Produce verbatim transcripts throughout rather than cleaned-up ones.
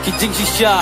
Ki jingshisha.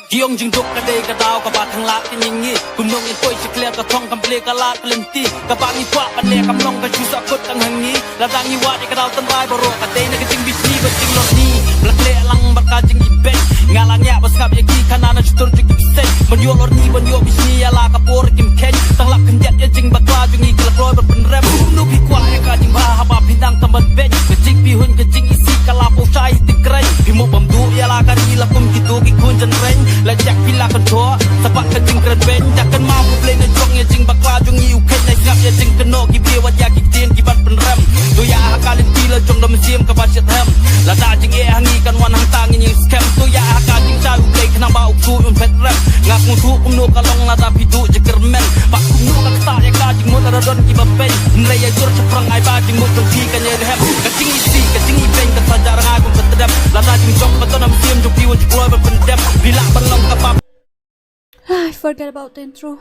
Ki ong jingduk ka dei ka daw kaba khanglad ka jingïeit. Kumno ngin poi sha khlieh ka thong kam plie ka lad ka lynti. Kaba ngi kwah ban leh kam long ka shu sahkut tang ha ngi. Lada ngi wad ïa ka daw tynrai baroh ka dei na ka jingbishni bad jinglorni. Ba la khleh lang bad ka jingibeiñ. Nga la ngiah ba sngap ïa ki khana na shutur jong ki bseiñ. Ban ïoh lorni ban ïoh bishni ïa la ka por kim kheiñ. Tang lap khyndiat ïa jingbakla jong ngi ki la kloi ban pynrem. Kumno phi kwah ïa ka jingbha haba phi dang tam ban beiñ. Ka jingpyrhuh ka jingisih ka la pynshai ïa ki kren. Phi mo bam duh ïa la ka ri la kum kito ki khun jynreng. La jak phi la kynjoh sa bad ka jingkren beiñ. Da kynmaw U Blei na jong ïa jingbakla jong ngi u kheiñ. Na sngap ïa jingkynnoh ki briew wat ïa ki ktien ki ban pynrem. To ïa ha ka lynti la jong da mynsiem kaba shitrhem. Lada jingeh ha ngi kan wan hangta ngin ïeng skhem. To ïa ha ka jingshai U Blei khnang ba u ksuid un phet rem. Nga sngewthuh kumno ka long lada phi duh jingkyrmen. Bad kumno ka ktah ïa ka jingmut lada don kiba peiñ. Hynrei ïa jur shaphrang ai ba jingmut jong phi kan ïai rhem. Ka jingisih ka jingibeiñ kan sa jah rngai kum ka tdem. Lada jingjop ba don ha mynsiem jong phi wat ju kloi ban pyndem. Phi lah ban long kaba I forget about the intro.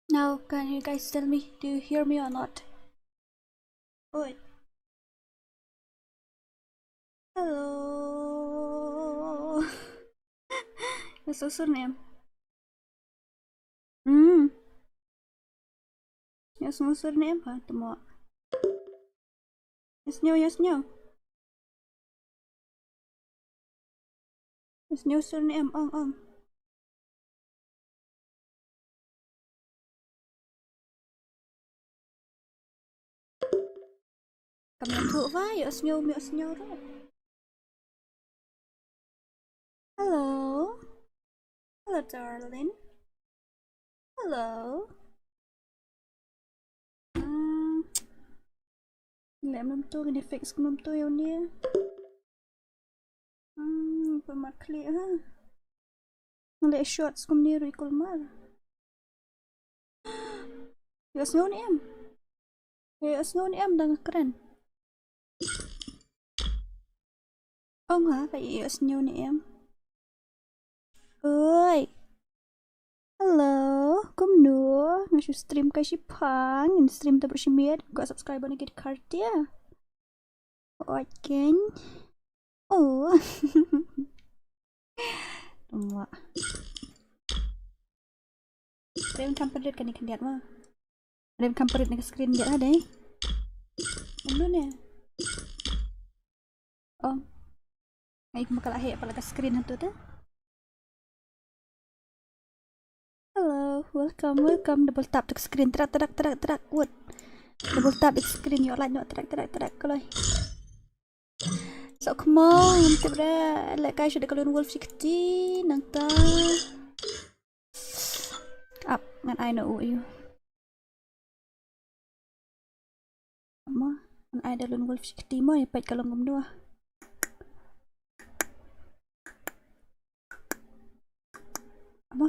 Now, can you guys tell me, do you hear me or not? Oi. Hello. Ïa sngew sur ne em? Hmm. Ïa sngew sur ne em ha, temo. Ïa sngew, ïa sngew. Ïa sngew sur ne em, ong, ong. Kam ïathuh ba ïohsngew, ym ïohsngew ruh. Hello. Hello, darling. Hello. Hmm. Leh kumno to, kane fix kumno to ïa une. Hmm, kulmar khlieh ha. Nga leh shorts kumne ruh i kulmar. Ïohsngew ne em? Ïohsngew ne em da nga kren? Ong ha, ka ïohsngew ne em? Oi. Hello, kumno? Nga shu stream ka shiphang, ngin stream ta baroh shi miet, kwah subscribe na kit kartia. Oi ken. Oh. Tengok. Rem kam perit kane khyndiat ma. Rem kam perit na ka screen diat ha dei. Kumno ne? Oh. Ai, kumba ka la heh pat la ka screen hato te. Hello, welcome, welcome. Double tap to screen. Trak, trak, trak, trak. Wut. Double tap to screen. Ïoh lait noh. Trak, trak, trak. Kloi. So, come on. Ngam tip re. Lehkai shuh da ka lone wolf shi kti. Nangta. Ap, ngan ai noh u ïa u. Mo, ngan ai da lone wolf shi kti mo, ïa peit ka long kumno. Mo.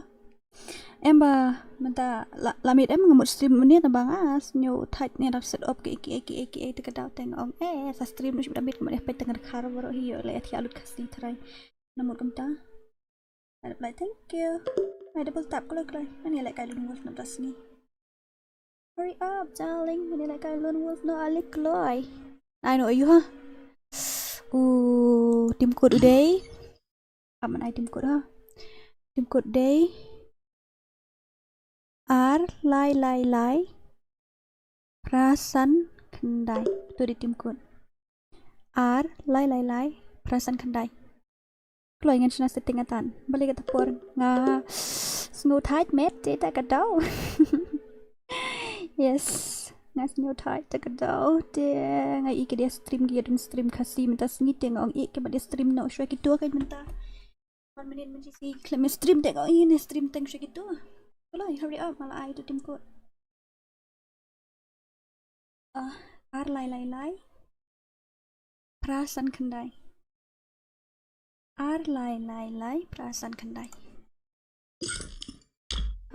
Em ba mynta la, la miet em nga mut stream mynne tang ba nga sngew thait ne, dap set up kiei kiei kiei kiei te ka daw te nga ong eh sa stream noh shibun da miet, nga mut ïa peit tang nga khar baroh hi ïoh leh ïa thiah lut Khasi tharai. Nga mut kumta. Ai, reply, thank you. Ai, double tap, kloi, kloi. Ngan ïa lehkai lone wolf namar ta sngi. Hurry up, darling. Ngan ïa lehkai lone wolf noh ale kloi. Ai noh ïa u ha. U tim code u dei. Ap, ngan ai tim code ha. Tim code u dei. Ar lai lai lai. Phra san khyndai. To dei tim code. Ar lai lai lai. Phra san khyndai. Kloi, ngan shna setting atan. Balei kata por nga sngew thait met te ta ka daw. Yes. Nga sngew thait ta ka daw. Te nga ïohi ki dei stream, ki ïa don stream Khasi mynta sngi, te nga ong ïa ki ba dei stream noh shuwa kito ka mynta. One minute mynta sngi khlem stream, te nga ong ïa ne stream teng shuwa kito. Kloi, hurry up, nga la ai tu tim code. Ah, ar lai lai lai. Phra san khyndai. Ar lai lai lai, phra san khyndai.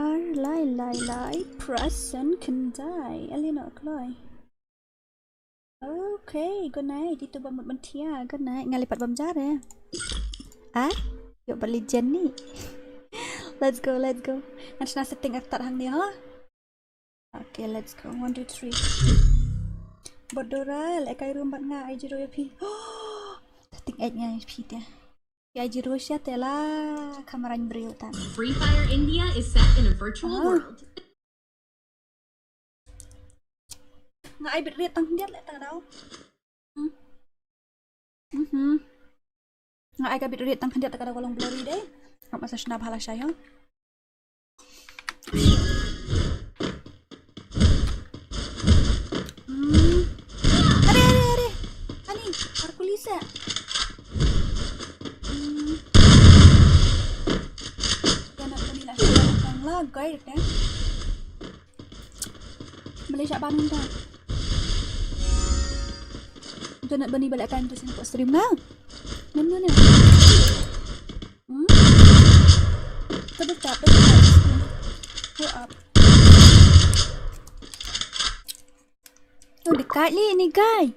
Ar lai lai lai, phra san khyndai. Ale noh kloi. Okay, good night. Ito ba mut ban thiah. Good night. Nga leh pat bam jar eh. Ah? Ïoh ba legend ni. Let's go, let's go. Ngan shna setting artat hangne ha. Okay, let's go. One, two, three. Bordora, lehkai room bad nga, ai jiro ïa phi. Ting ej ngai phi te. Ya ji Russia te la kamran briew ta. Free Fire India is set in a virtual Ah. world. Nga ai bit riat tang khyndiat le ta ka daw. Hmm. Mhm. Nga ai ka bit riat tang khyndiat ta ka daw ka long blurry dei. Ngam sa shna bha lashai ho. Hmm. Are, are, are. Ani, ar kulisa. Hmm. Kana kani la shna kang la guide te. Malaysia ban mynta. Janat bani balik time tu sini buat stream lah. Mana mana? Hmm? Double tap, double tap. Go up. Oh, dekat ni ni guy.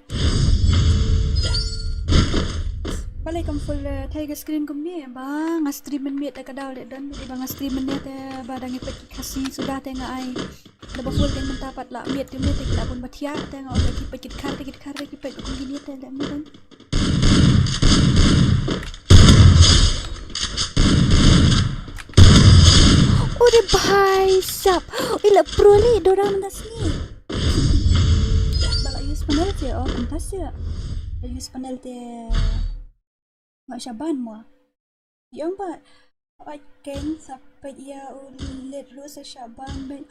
Balei kam full, eh, tiger screen kum ni ba nga stream men miet ka daw le don ba nga stream men ne te ba dang ipek kasi sudah te nga ai. Da ba full ding mynta pat la miet te miet te la bun ba thiah te nga ong ki pek kit khar te kit khar te ki pek kum kini te le miet. Ore bhai sab. Ila pro li dora mynta sni. Ba la use panel te o mynta sni. La use panel te. Nga shaban mo. Yong ba. Ai keng sa pek ya u let ru sa shaban ben.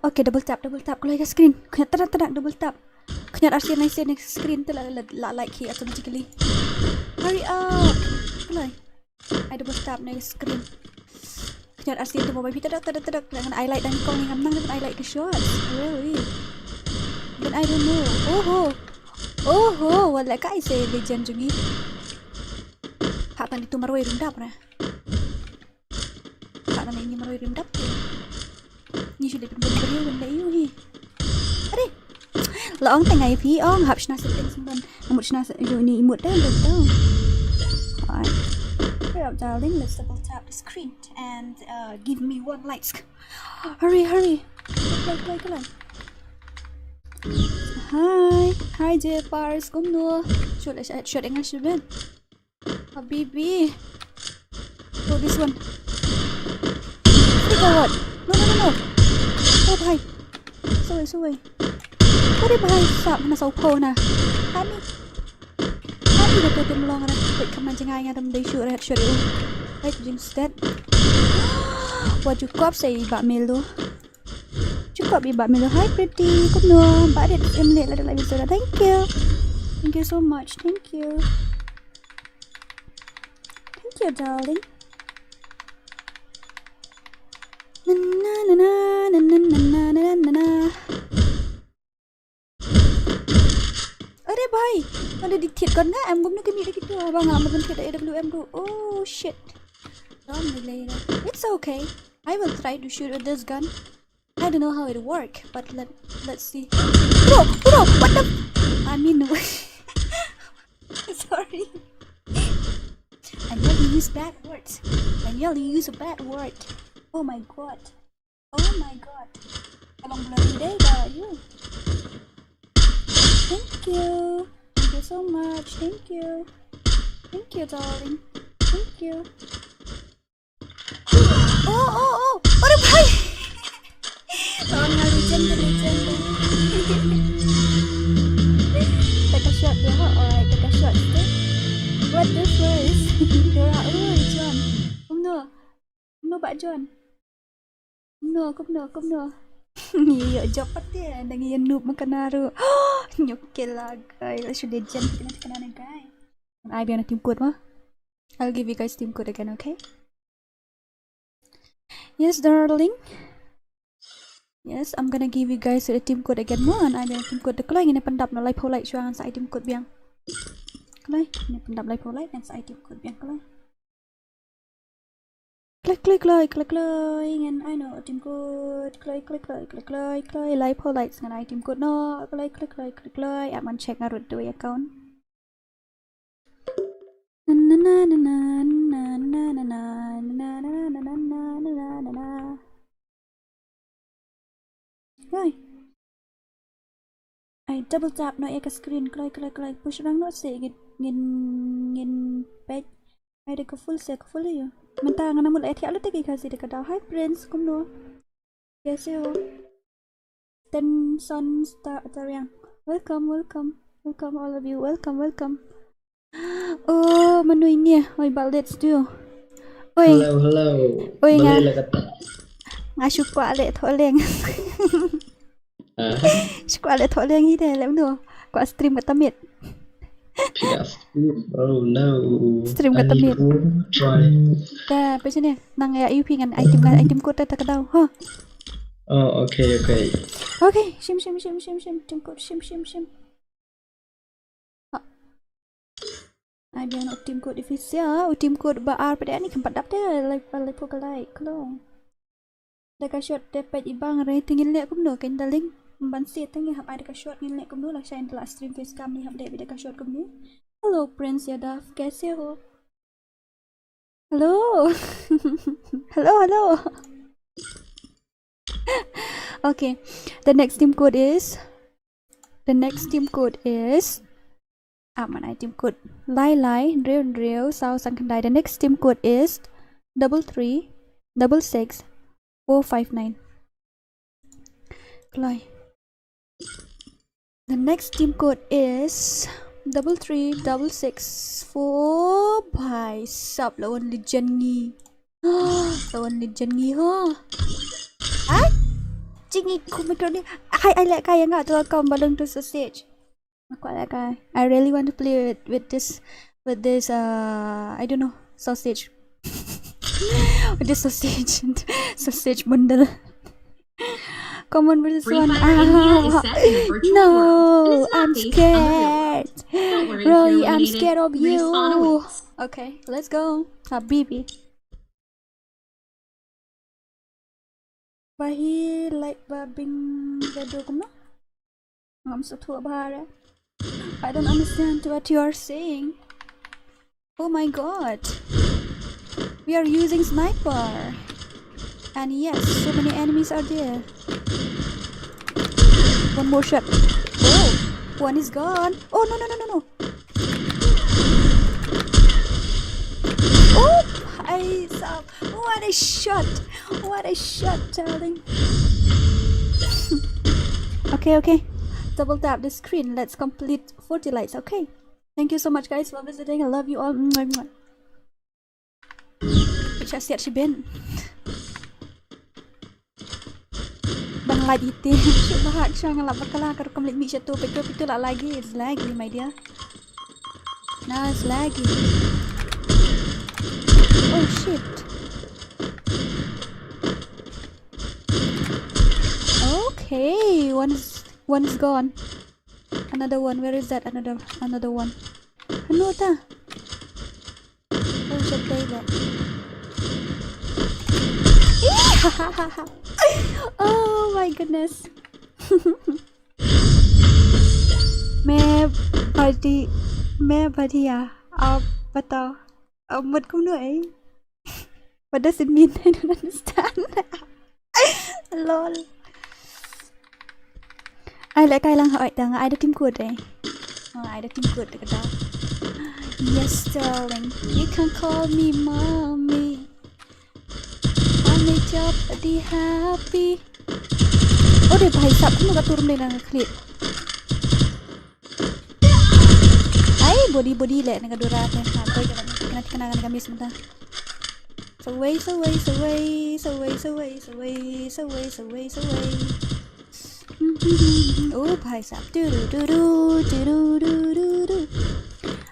Okay, double tap, double tap. Kulai ka screen. Kena terak terak double tap. Kena arsi nai se next screen tu la la la like hi automatically. Hurry up. Kulai. Ai double tap next screen. Kena arsi tu mobile pita terak terak terak. Dengan highlight dan kong ni ngamnang dengan highlight ke shot. Really. Then I don't know. Oho. Oho. Wala ka ai se legend jungi. Hatan itu marwai rundap na. Hatan ini marwai rundap. Ni sudah pun beri benda iu hi. Are. La ong teng ai phi ong hap shna settings ban. Amut shna se iu ni imut dah dah dah. Alright. Hurry up, darling. Let's double tap the screen and uh, give me one like. Hurry, hurry. Play, play, play. Hi, hi, J Pars. Kumno? Shot, shot, shot, English ben. Habibi. Oh, this one. Take a what? No, no, no, no. Oh, bhai. Sorry, sorry. Sorry, bhai. Sap na sau po na. Kami. Kami na tutum long na. Wait, come on, jangai nga dam day shoot, right, shoot. Right, jing stat. What you cop say, Bak Melo? Cukup iba Melo. Hi, pretty. Kumno? Ba rit em leh la da la episode. Thank you. Thank you so much. Thank you. Thank you, darling. Na na na na na na na na na na. Are bhai, ada di thied kon nga em gum na kini da kitu ba nga ma ban thied A W M tu. Oh shit. Don't delay that. It's okay. I will try to shoot with this gun. I don't know how it work, but let let's see. Bro, bro, what the? I mean, sorry. I nearly use bad words. I nearly use a bad word. Oh my god. Oh my god. Tolong blurry deh dah you. Thank you. Thank you so much. Thank you. Thank you, darling. Thank you. Oh, oh, oh. Aduh, bhai. Lawan nga legend tu, legend tu. Take a shot dia, ha? Alright, take a shot tu. What the first? Dora, oi, John. Kumno? Kumno, Bak John? Kumno, kumno, kumno? Ngi ïoh jop pat te, da ngi ïa noob ma kane ruh. Nyuk kela, guys. Shu legend kane, kane, guys. Ai biang na team code ma. I'll give you guys team code again, okay? Yes, darling. Yes, I'm gonna give you guys a team code again. Mo, an ai biang team code. Kloi ngin pyndap na laiphew like shuwa ngan sa ai team code biang. Kloi ngin pyndap laiphew like ngan sa ai team code biang kloi. Kloi kloi kloi kloi kloi ngan ai no team code. Kloi kloi kloi kloi kloi kloi laiphew like ngan ai team code no. Kloi kloi kloi kloi kloi. Am ngan check nga rut dawei account. Kloi. Ai double tap noh ïa ka screen, kloi kloi kloi, push rang noh seh ïa ki Ngin, ngin peit. Ai, da ka full se, ka full ïa. Mynta nga na mut la ïa thiah lut te ki Khasi da ka daw. Hi Prince, kumno? Kaise ho? Tenson Star Tariang. Welcome, welcome. Welcome all of you. Welcome, welcome. Oh, mano ini? Oi, ba let's do. Oi. Hello, hello. Oi, nga. Balei la kata? Nga shu kwah leh thoh leng. Ah. Shu kwah leh thoh leng hi de, leh mano. Kwah stream kata miet. Phi ïa stream. Oh no. Stream kata miet. Try. Da, peit shane. Nang ïa U P ngan item, ngan item code ta ka daw. Ha. Oh, okay, okay. Okay, shim, shim, shim, shim, shim. Item code, shim, shim, shim. Ha. Ai, biang u item code official, u item code ba ar pat ani kam pat dap te, lai, lai pok lai klong. Da ka shot te peit i bang re te ngin leh kumno kein darling. Ban si te ngin hap ai da ka shot ngin leh kumno la shine la stream face cam ni hap dei da ka shot kumno. Hello Prince Yadav, kaise ho? Hello. Hello, hello. Okay. The next team code is the next team code is Ah, man, ai team code. Lai lai, hynriew hynriew, saw san khyndai. The next team code is double three, double six, four five nine. Kloi. The next team code is double three, double six, four. Bhai sab, la wan legend ngi. La wan legend ngi ho. Ah? Jing i kumikro ni. Hai, ai leh kai nga tu account balung tu sausage. Aku leh kai. I really want to play with, with this, with this, uh, I don't know, sausage. With this sausage, sausage bundle. Come on, versus Free one. Fire India is Ah, set in a virtual no, world. It is not I'm based on the real scared. World. Don't worry if you're Roy, I'm eliminated. Scared of you. Respawn awaits. Okay, let's go. Habibi. Ba hi like ba bing ba do kumno? Ngam sa thuh bha re. I don't understand what you are saying. Oh my god. We are using sniper. And yes, so many enemies are there. One more shot. Oh, one is gone. Oh, no, no, no, no, no. Oh, I saw. What a shot. What a shot, darling. Okay, okay. Double tap the screen. Let's complete forty likes, okay? Thank you so much, guys, for visiting. I love you all. Mwah, mwah. Peit sha siat shi ben. Ban lait ite. Shu bahak sha nga la bakla ka rukom leit mih sha tu. Peit tu, peit tu la lagi. It's laggy, my dear. Now it's laggy. Oh shit. Okay, one is, one is gone. Another one. Where is that? Another, another one. Ano ta? Oh, siya play that. Oh my goodness. मैं बढ़िया, मैं बढ़िया, आप बताओ। Ab mut kumno ei? What does it mean? I don't understand. Lol. Ai leh kai lang ha oi tang ai da team code ei. Oh, ai da team code da ka da. Yes, darling. You can call me mommy. I make your body happy. Oh, de bhai sab, kumno ka tur mle nang klik. Ai, body, body leh, na ka dura te. Ha, koi ka, kena, kena, kena, kena miss mynta. Sawai, sawai, sawai. Oh, bhai sab. Du, du, du.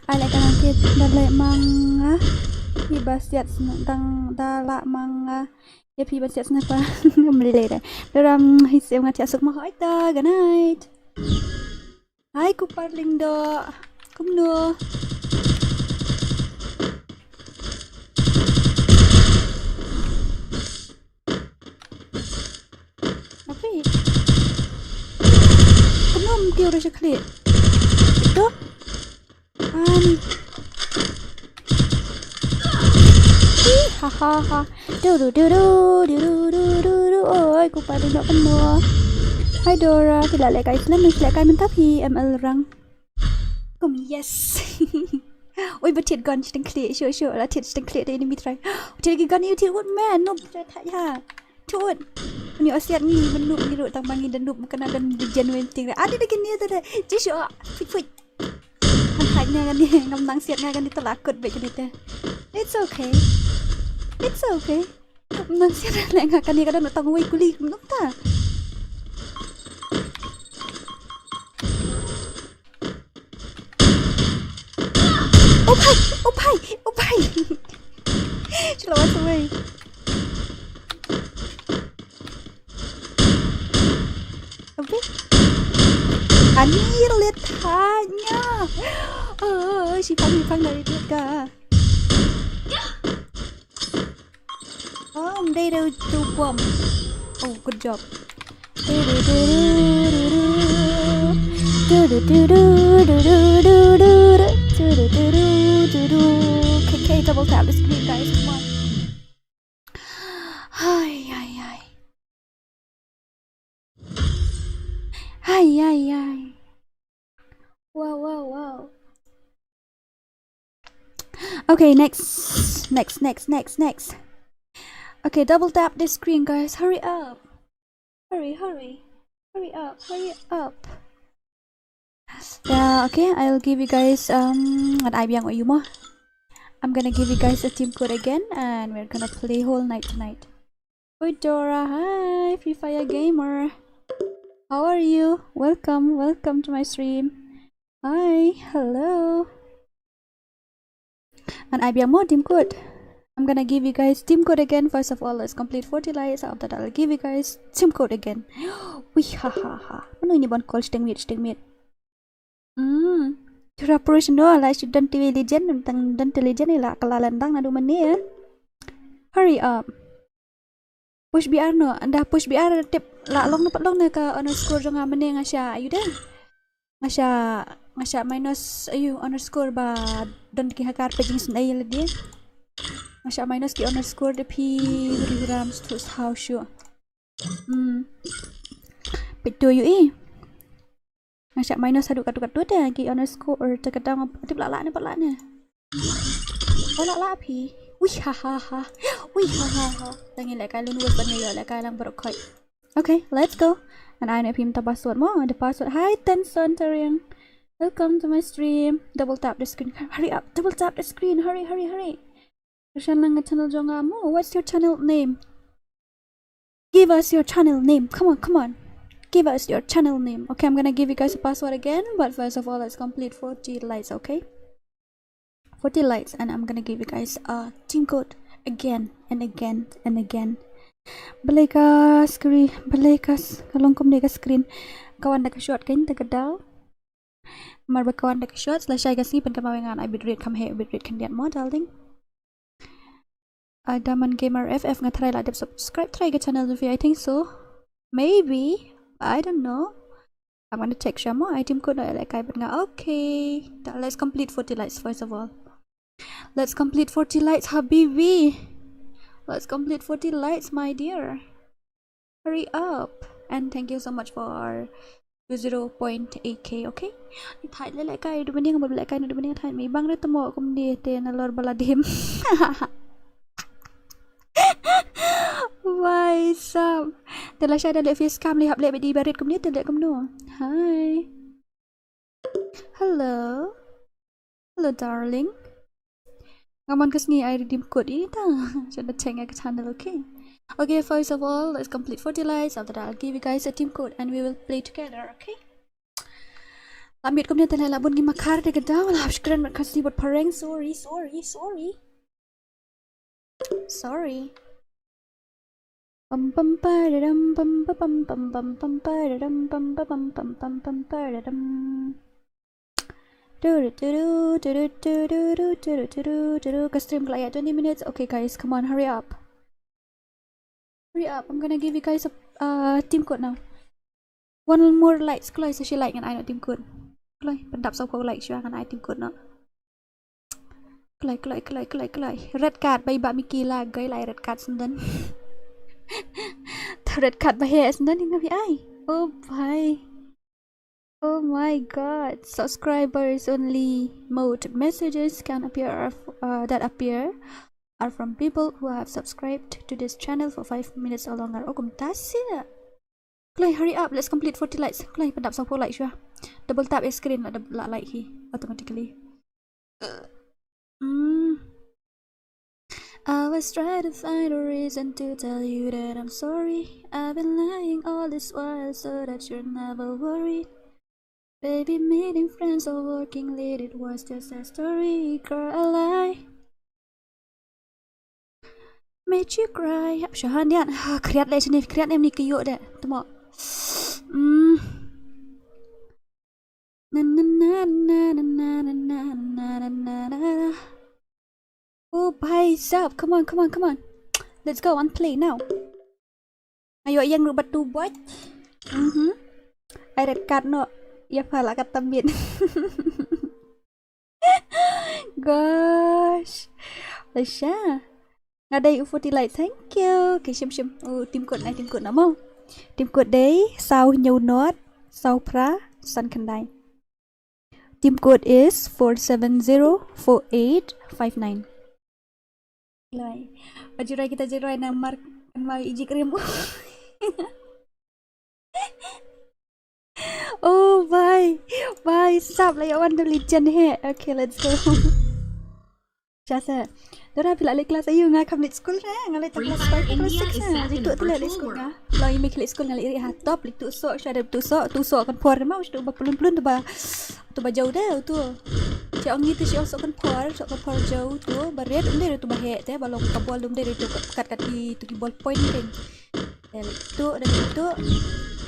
Ai leh ka nang kit, da leh manga. Hi ba siat sna-, dang da la manga. Ïa phi ba siat sniper. Mlei lei dei. Doram hi sem nga thiah suk ma hoi ta. Good night. Hai ku Parling do. Kumno? Apa? Kumno mti ora chakli? Itu? Ani. Ih, ha, ha, ha. Du, du, du, du. Oi, ku pa du nok kano. Hai Dora, phi la leh kai slam, phi la leh kai mynta phi M L rang. Kum yes. Oi, ba thied gun shiteng khlieh, shuh shuh, la thied shiteng khlieh te enemy trai. Thied ki gun ïa u thied wut man, noob trai thait ha. Thied wut. Ngi ïa siat ngi ba noob ngi ruh tang ba ngi da noob, kane da genuine tieng re. Adi da kine te de. Ji shuh. Fuit fuit. Ngam thait nga kane, ngam nang siat nga kane te la kut beit kane te. It's okay. It's okay. Ngam nang siat leh nga kane ka don tang wei kuli kumno ta. Oh bhai, oh bhai, oh bhai. Shu la wan sawei. Abe. Ani lit hanya. Oh, shi phang, shi phang dari lit ka. Oh, they do two bomb. Oh, good job. K K double tap the screen, guys. Come on. Hi, hi, hi. Hi, hi, hi. Wow, wow, wow. Okay, next. Next, next, next, next. Okay, double tap this screen, guys. Hurry up. Hurry, hurry. Hurry up, hurry up. Yeah, okay, I'll give you guys, um, an ai biang ïa u mo. I'm gonna give you guys a team code again, and we're gonna play whole night tonight. Oi, Dora, hi, Free Fire Gamer. How are you? Welcome, welcome to my stream. Hi, hello. An ai biang mo team code. I'm gonna give you guys team code again. First of all, let's complete forty likes. After that, I'll give you guys team code again. Wih, ha, ha, ha. Mano ini ban call shiteng miet, shiteng miet. Hmm. Kira pro shano la shu don T V Legend, tang don T V Legend ila kala landang nadu mane ya. Hurry up. Push B R no, ynda push B R tip la long na pat long na ka underscore jong nga mane nga sha ayu de. Nga sha, nga sha minus ayu underscore ba don ki hakar paging snai lade. Nga sha minus ki underscore de phi huri huram stu how shu. Hmm. Pito yu eh. Nga sha minus haduh katto katto te ki underscore te ka dang tip la la ne pat la ne. Oh la la phi. Wih ha ha ha. Wih ha ha ha. Tangi lehkai lun wut ban ïa lehkai lang baroh khoit. Okay, let's go. And I know phim ta password mo, the password. Hi Tenson Tariang. Welcome to my stream. Double tap the screen. Hurry up. Double tap the screen. Hurry, hurry, hurry. Shan lang ka channel jong nga mo. What's your channel name? Give us your channel name. Come on, come on. Give us your channel name. Okay, I'm gonna give you guys a password again, but first of all, let's complete forty likes, okay? Forty likes, and I'm gonna give you guys a team code again and again and again. Balei ka screen, balei ka s-, ka long kumne ka screen. Ka wan da ka short kan, da ka dal. Mar ba ka wan da ka short, la shai ka sngi pyn kynmaw ïa nga, ai bitrate kham heh, bitrate khyndiat mo, darling. Uh, Daman Gamer F F nga try la dep subscribe try ka channel jong phi, I think so. Maybe. I don't know. I'm gonna check sha mo, ai team code no lehkai bad nga. Okay. Da, let's complete forty likes first of all. Let's complete forty likes, habibi. Let's complete forty likes, my dear. Hurry up. And thank you so much for two zero point eight K, okay? Thait leh lehkai, du bniang, bad lehkai, du bniang thait, me bang re tamo kumne te nalor bala dim. Wai sap. Te la shai da leh face cam leh hap leh bad i barit kumne te leh kumno. Hi. Hello. Hello, darling. Nga mon ka sngi ai redeem code ïa ta. Sha da cheng ka channel, okay? Okay, first of all, let's complete forty likes. After that, I'll give you guys a team code and we will play together, okay? Amit kumne te la bun ngi makhar de ka daw la hap shkren mat ka sngi bad pareng. Sorry, sorry, sorry. Sorry. Pam pam pararam pam pa pam pam pam pam pararam pam pa pam pam pam pam pararam. Turu turu turu turu turu turu turu. Ka stream ka la ïaid twenty minutes. Okay guys, come on, hurry up. Hurry up. I'm gonna give you guys a, uh, team code now. One more likes, kloi sa shi like ngan ai noh team code. Kloi, pyndap saw phew like shuwa ngan ai team code noh. Kloi, kloi, kloi, kloi, kloi. Red card, bai ba Mickey la, gai lai red card sendon. Ta red card ba he sendon ni nga phi ai. Oh bhai. Oh my god, subscribers only mode. Messages can appear are f- uh, that appear are from people who have subscribed to this channel for five minutes or longer. Oh, kumta seh. Kloi, hurry up, let's complete forty likes. Kloi, pyndap sawphew likes shuwa. Double tap ïa screen la, la like hi automatically. Mm. I was trying to find a reason to tell you that I'm sorry. I've been lying all this while so that you're never worried. Baby, meeting friends or working late, it was just a story. Girl, I lie. Made you cry. Hap sha handian. Ha, khriat le sini, khriat ne mni kiyok de. Temo. Hmm. Na na na na na na na na na na na. Oh, bhai sab, come on, come on, come on. Let's go and play now. Ayo, yang rubat tu buat. Mhm. Ai red card no. Ya pala kata min. Gosh. Lasha. Ngadai u forty light. Thank you. Okay, shim shim. Oh, team code nai, team code na mo. Team code dei saw hynñiew not, saw phra, san khyndai. Team code is four seven zero four eight five nine. Lai. Bajiroi kita jiroi namar kan mau ijik rim. Oh, bye. Bye. Sap la ïa wan dali jan he. Okay, let's go. Jasa. Dora phi la leh class aïu? Nga kham leit school re, nga leit class five, class six na. Jitu tu leh school nga. Long ïa me leit school nga leit rieh ha top, leit tu sok, sha dep tu sok, tu sok kan por ma, tu ba pelun pelun tu ba. Tu ba jauh deh tu. Che ong ngi tu che ong sok kan por, sok kan por jauh tu ba red um deh tu ba heh te, ba long ka bol um deh tu kat kat ki tu ki ball point kan. Deh leit tu, deh leit tu.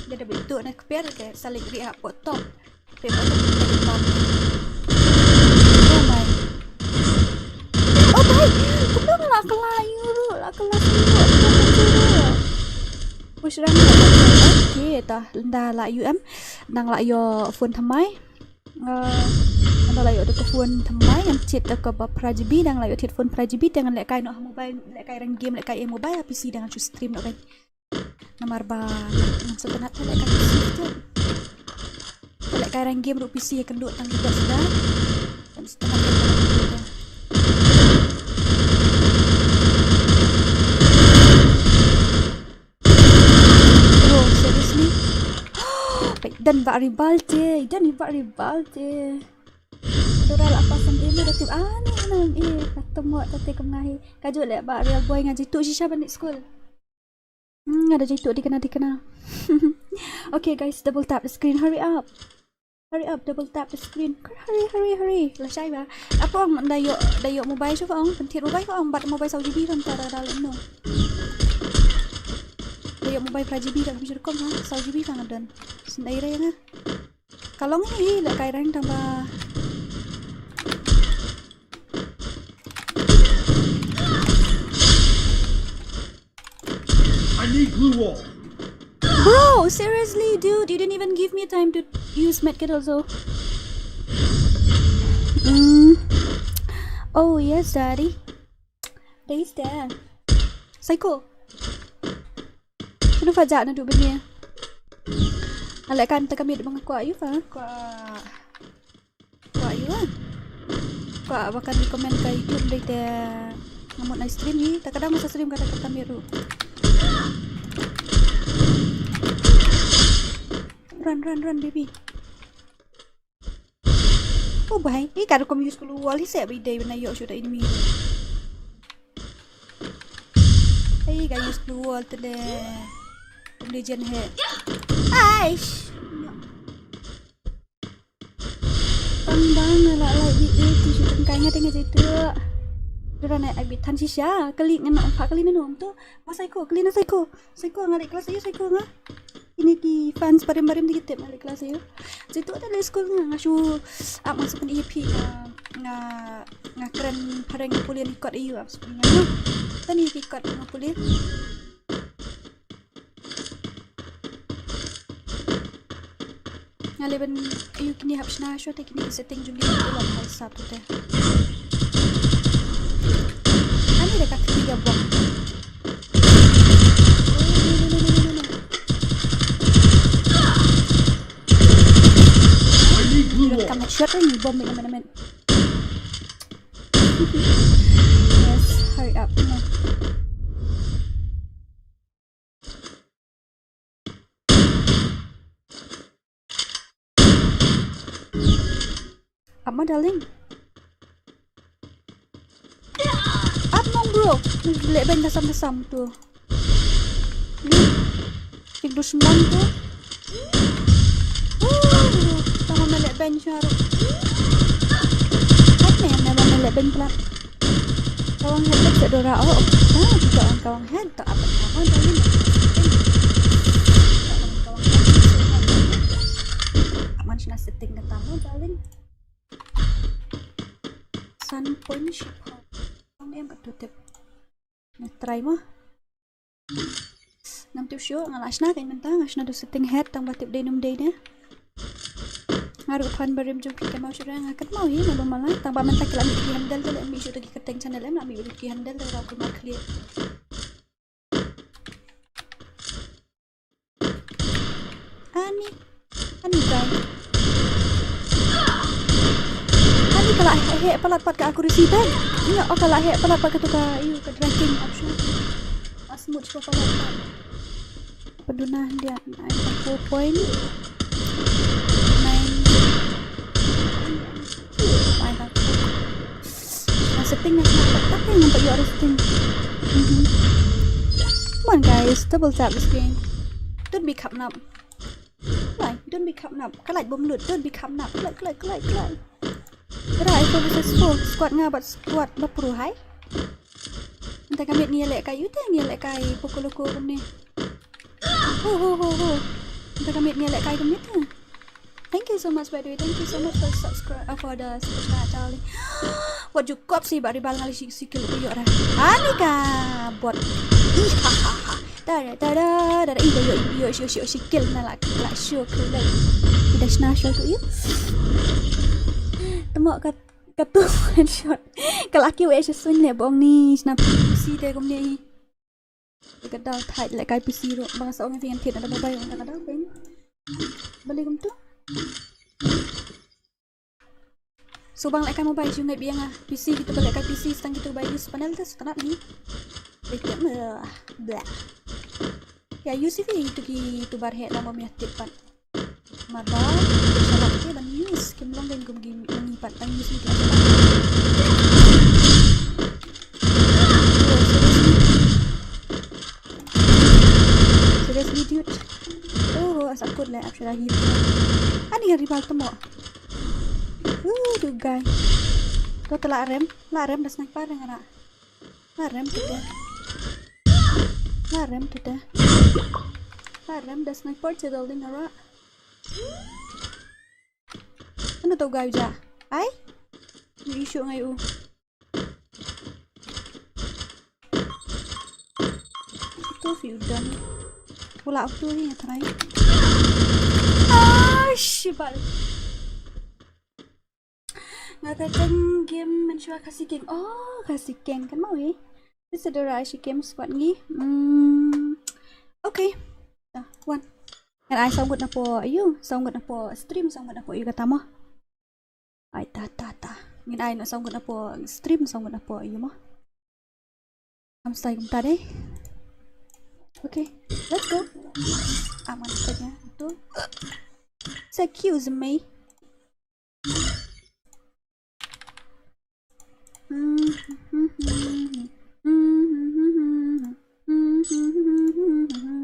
Deh leit tu na kper ke sa leit rieh ha pot top. Pe ba tu. Oh my. Oh my. Kumno la kala ïu, la kala ïu. Push rang. Okay, ta nda la ïu em. Nang la ïoh phone thymmai. Ah, nda la ïoh da ka phone thymmai, ngam thied da kaba phra G B, nang la ïoh thied phone phra G B, te ngan lehkai noh ha mobile, lehkai rang game, lehkai ïa mobile, ha P C dang ngan shu stream noh kan. Namar ba ngam sngewtynnat te lehkai P C te. Te lehkai rang game ruh P C ïa kynduh tang ki bot sda. Ngam sngewtynnat te lehkai P C te. Bro, seriously? Peit, don ba ri bal te, don ba ri bal te. Dora la pasang game da tip ani nam e, ka temo ta te kum ngahi. Ka ju leh ba real boy nga jitu shisha ban leit school. Hmm, nga da jitu di kena di kena. Okay guys, double tap the screen, hurry up. Hurry up, double tap the screen. Hurry, hurry, hurry. Lashai ba. Apa ong da ïoh, da ïoh mobile shu ong, pynthied mobile ong, bat mobile saw G B kan ta da da lem no. Da ïoh mobile phra G B kan bishar kom ha, saw G B kan don. Sendai re nga. Ka long hi lehkai rang tang ba. I need glue wall. Bro, seriously, dude, you didn't even give me time to use medkit also. Mm. Oh, yes, daddy. Dei te. Psycho. Shano pha jah naduh bniah? Nga leh kan ta ka miet ba nga kwah ïa pha. Kwah. Kwah ïa. Kwah ba kan recommend ka YouTube dei te. Nga mut nai stream hi. Ta ka dang masa stream ka ta ka miet ruh. Run, run, run, baby. Oh bhai, i ka rukom use glue wall hi se ba i dei ban ïoh shuh da enemy. Ai ka use glue wall te de. Kum de jen he. Aish. Tang bang na la lai di e ti shu tang kai nga teng nga jitu. Dura na ai bit than shisha, kali ngan na pha kali na nong tu. Ma psycho, kali na psycho. Psycho nga leh class aïu psycho nga. Ini ki fans barim barim di ki tip nga leh class aïu. Jitu te leh school nga, nga shu ap nga shu pyn-i phi nga, nga, nga kren phareng pule ni kot aïu ap shu pyn-i nga. Tani ki kot nga pule. Nga leh ban aïu kine hap shna shuh te kine ki setting jong ki te long hai sap te. Ani da ka kti ga bok. One minute, minute, minute. Yes, hurry up. Come on. Up mo, darling. Up nong, bro. Leh beiñ da sam da sam tu. Tik dushman tu. Uh, tang ma me leh beiñ sha ruh. Hat ne, me ma me leh beiñ plat. Kawang head leh sa dora, oh, oh. Nah, juga ang kawang head. Tak apa, apa, darling. Kawang head. Aman sha setting kata mo, darling. San point shi. Ang em ka tu tip. Nga try mo. Ngam tip shuh, nga la shna kein mynta, nga shna da u setting head, tang ba tip dei ne ym dei ne. Nga ruh phan barim jong phi kynmaw shuh, nga kynmaw hi, nga ba malai, tang ba mynta ki la mih ki handle te, la mih shuh te ki kyrteng channel em, la mih ki handle te, la kumar khlieh. Ani. Ani guy. Ani ka la heh, heh palat pat ka accuracy te. Ïa, oh, ka la heh palat pat ka tu ka, ïa, ka tracking option. As much ka palat pat. Paduna dia, four point nine. Fine, fine. Nah, setting na, nah, tak, tak, yang nampak you ada setting. Mhm. Come on, guys, double tap this game. Don't be khapnap. Like, don't be khapnap. Ka like bom lut. Don't be khapnap. Like, like, like, like. Kira, four versus four. Squad nga bad squad ba pro hai. Mynta ka miet ngi leh kai ute, ngi leh kai Poco Loco kumne. Ho, ho, ho, ho. Mynta ka miet ngi leh kai kumne te. Thank you so much, by the way. Thank you so much for subscribe, uh, for the super chat, darling. Wat ju kop si ba ribal ngali shi, shi kill ko yo ra. Ani ka bot. Ih, ha, ha, ha. Da, da, da, da, da, da. Ih, yo, yo, shi, shi, shi kill na la, la show ko le. Ida shna show ko yo. Temo ka, ka tu headshot. Ka laki we shi sun le bong ni shna si te kumne hi. Ka dal thait leh kai P C ruh, ba nga sa ong ïa phi ngan thied na da mobile, ngan da ka dal pyn. Balei kumtu? So ba nga leh kai mobile shu ngeit biang ah. P C kitu ba leh kai P C, sa tang kitu ba use panel te sa tang ni. Blah. Blah. Ïa use phi kitu kitu bar heh, lada mom ïa thied pat. Maba, shalak te ban use, kim long den kum kim ngi pat ban use ni. Oh, seriously? Seriously, dude? Oh, asa kut le, ap shara hi. Ani ka ribal temo. Uh, tu guy. To te la rem, la rem da sniper nga ra. La rem tu te. La rem tu te. La rem da sniper te dal ding ara. Ano to guy ja? Ai? Ni issue ngai u. Tu fi u dan. Wala tu hi nga try. Ah, shibal. Nga ta teng game mynshuwa Khasi King. Oh, Khasi King kan mau eh. Ni sa dei ruh Khasi King squad ngi. Hmm. Okay. Ta wan. Ngan ai sawdong ngut napoh ïa u, sawdong ngut napoh stream, sawdong ngut napoh ïa u kata mo. Ai ta ta ta. Ngin ai na sawdong ngut napoh stream, sawdong ngut napoh ïa u mo. Am stai kumta dei. Okay, let's go. Aman saja tu. Excuse me.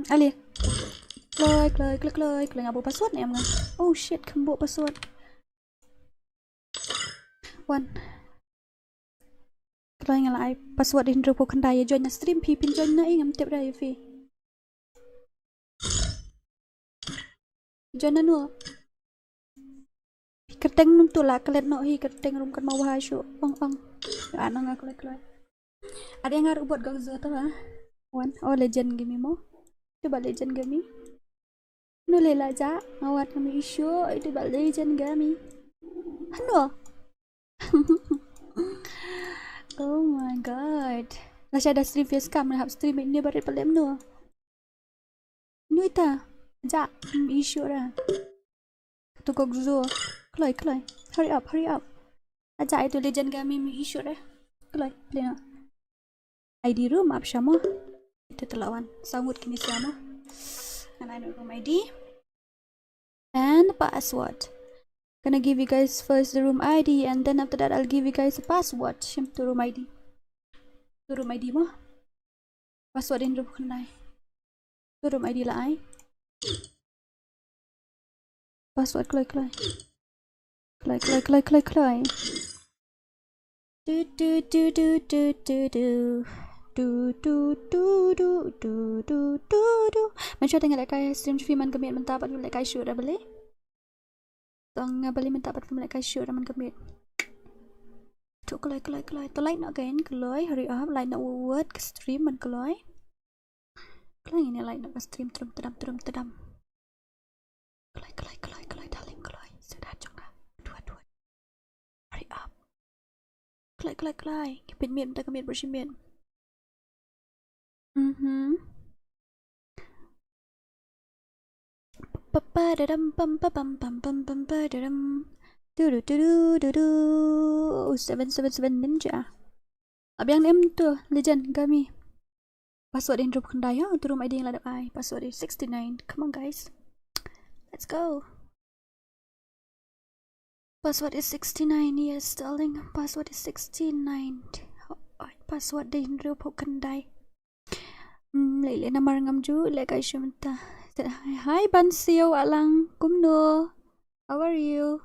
Ali. Kloi, kloi, kloi, kloi, kloi, nga buh password ne em nga? Oh shit, kham buh password. Wan. Kloi nga la ai password hynriewphew khyndai ïa join na stream phi, phin join na i ngam tip ra ïa phi. Join na no. Kyrteng num tu la klet no hi kyrteng rum kan ma wahai shu ong ong. Ano nga kloi kloi. Ada nga ruh bot gok zo to ha. Wan, oh, legend game mo. Coba legend game. No le la ja, ngawat kami isu itu ba legend game. Ano? Oh my god. La sha da stream face cam, hap stream ini barit palem no. Nuita, ja, mm, isu ra. Tu kok zo. Kloi, kloi. Hurry up, hurry up. Aja itu Legend Gummy mi issue re. Kloi, play na. I D room ap sha mo. Ito telawan. Sangut kini sha mo. And I know room I D. And password. Gonna give you guys first the room I D, and then after that I'll give you guys a password. Shim tu room I D. Tu room I D mo. Password in room khyndai. Tu room I D la ai. Password kloi kloi. Kloi kloi kloi kloi kloi. Du du du du du du du. Du du du du du du du du. Mynshuwa te nga lehkai stream shuwa man ka miet mynta pat nga lehkai shuwa da balei. Tang nga balei mynta pat phim lehkai shuwa da man ka miet. Tu kloi kloi kloi. To light noh again kloi, hurry up, light noh wut ka stream man kloi. Kloi ngin light noh ka stream, trum tedam trum tedam. Kloi kloi kloi kloi darling kloi. Sudah jong nga. Dua dua. Hurry up. Kloi kloi kloi. Pynmiet mynta ka miet bad shi miet. Mhm. Pa pa da dam pam pa pam pam pam pam pa da dam. Du du du du du du. Seven seven seven ninja. Abiang ne em tu Legend Gummy. Password in room khyndai ha, tu room I D la dep ai. Password is sixty-nine. Come on guys. Let's go. Password is sixty-nine. Yes, darling. Password is sixty-nine. Oh, password dei hynriew phew khyndai. Hmm, lei lei namar ngam ju lehkai shuwa mynta. Hi, hi Ban Sio Alang. Kumno? How are you?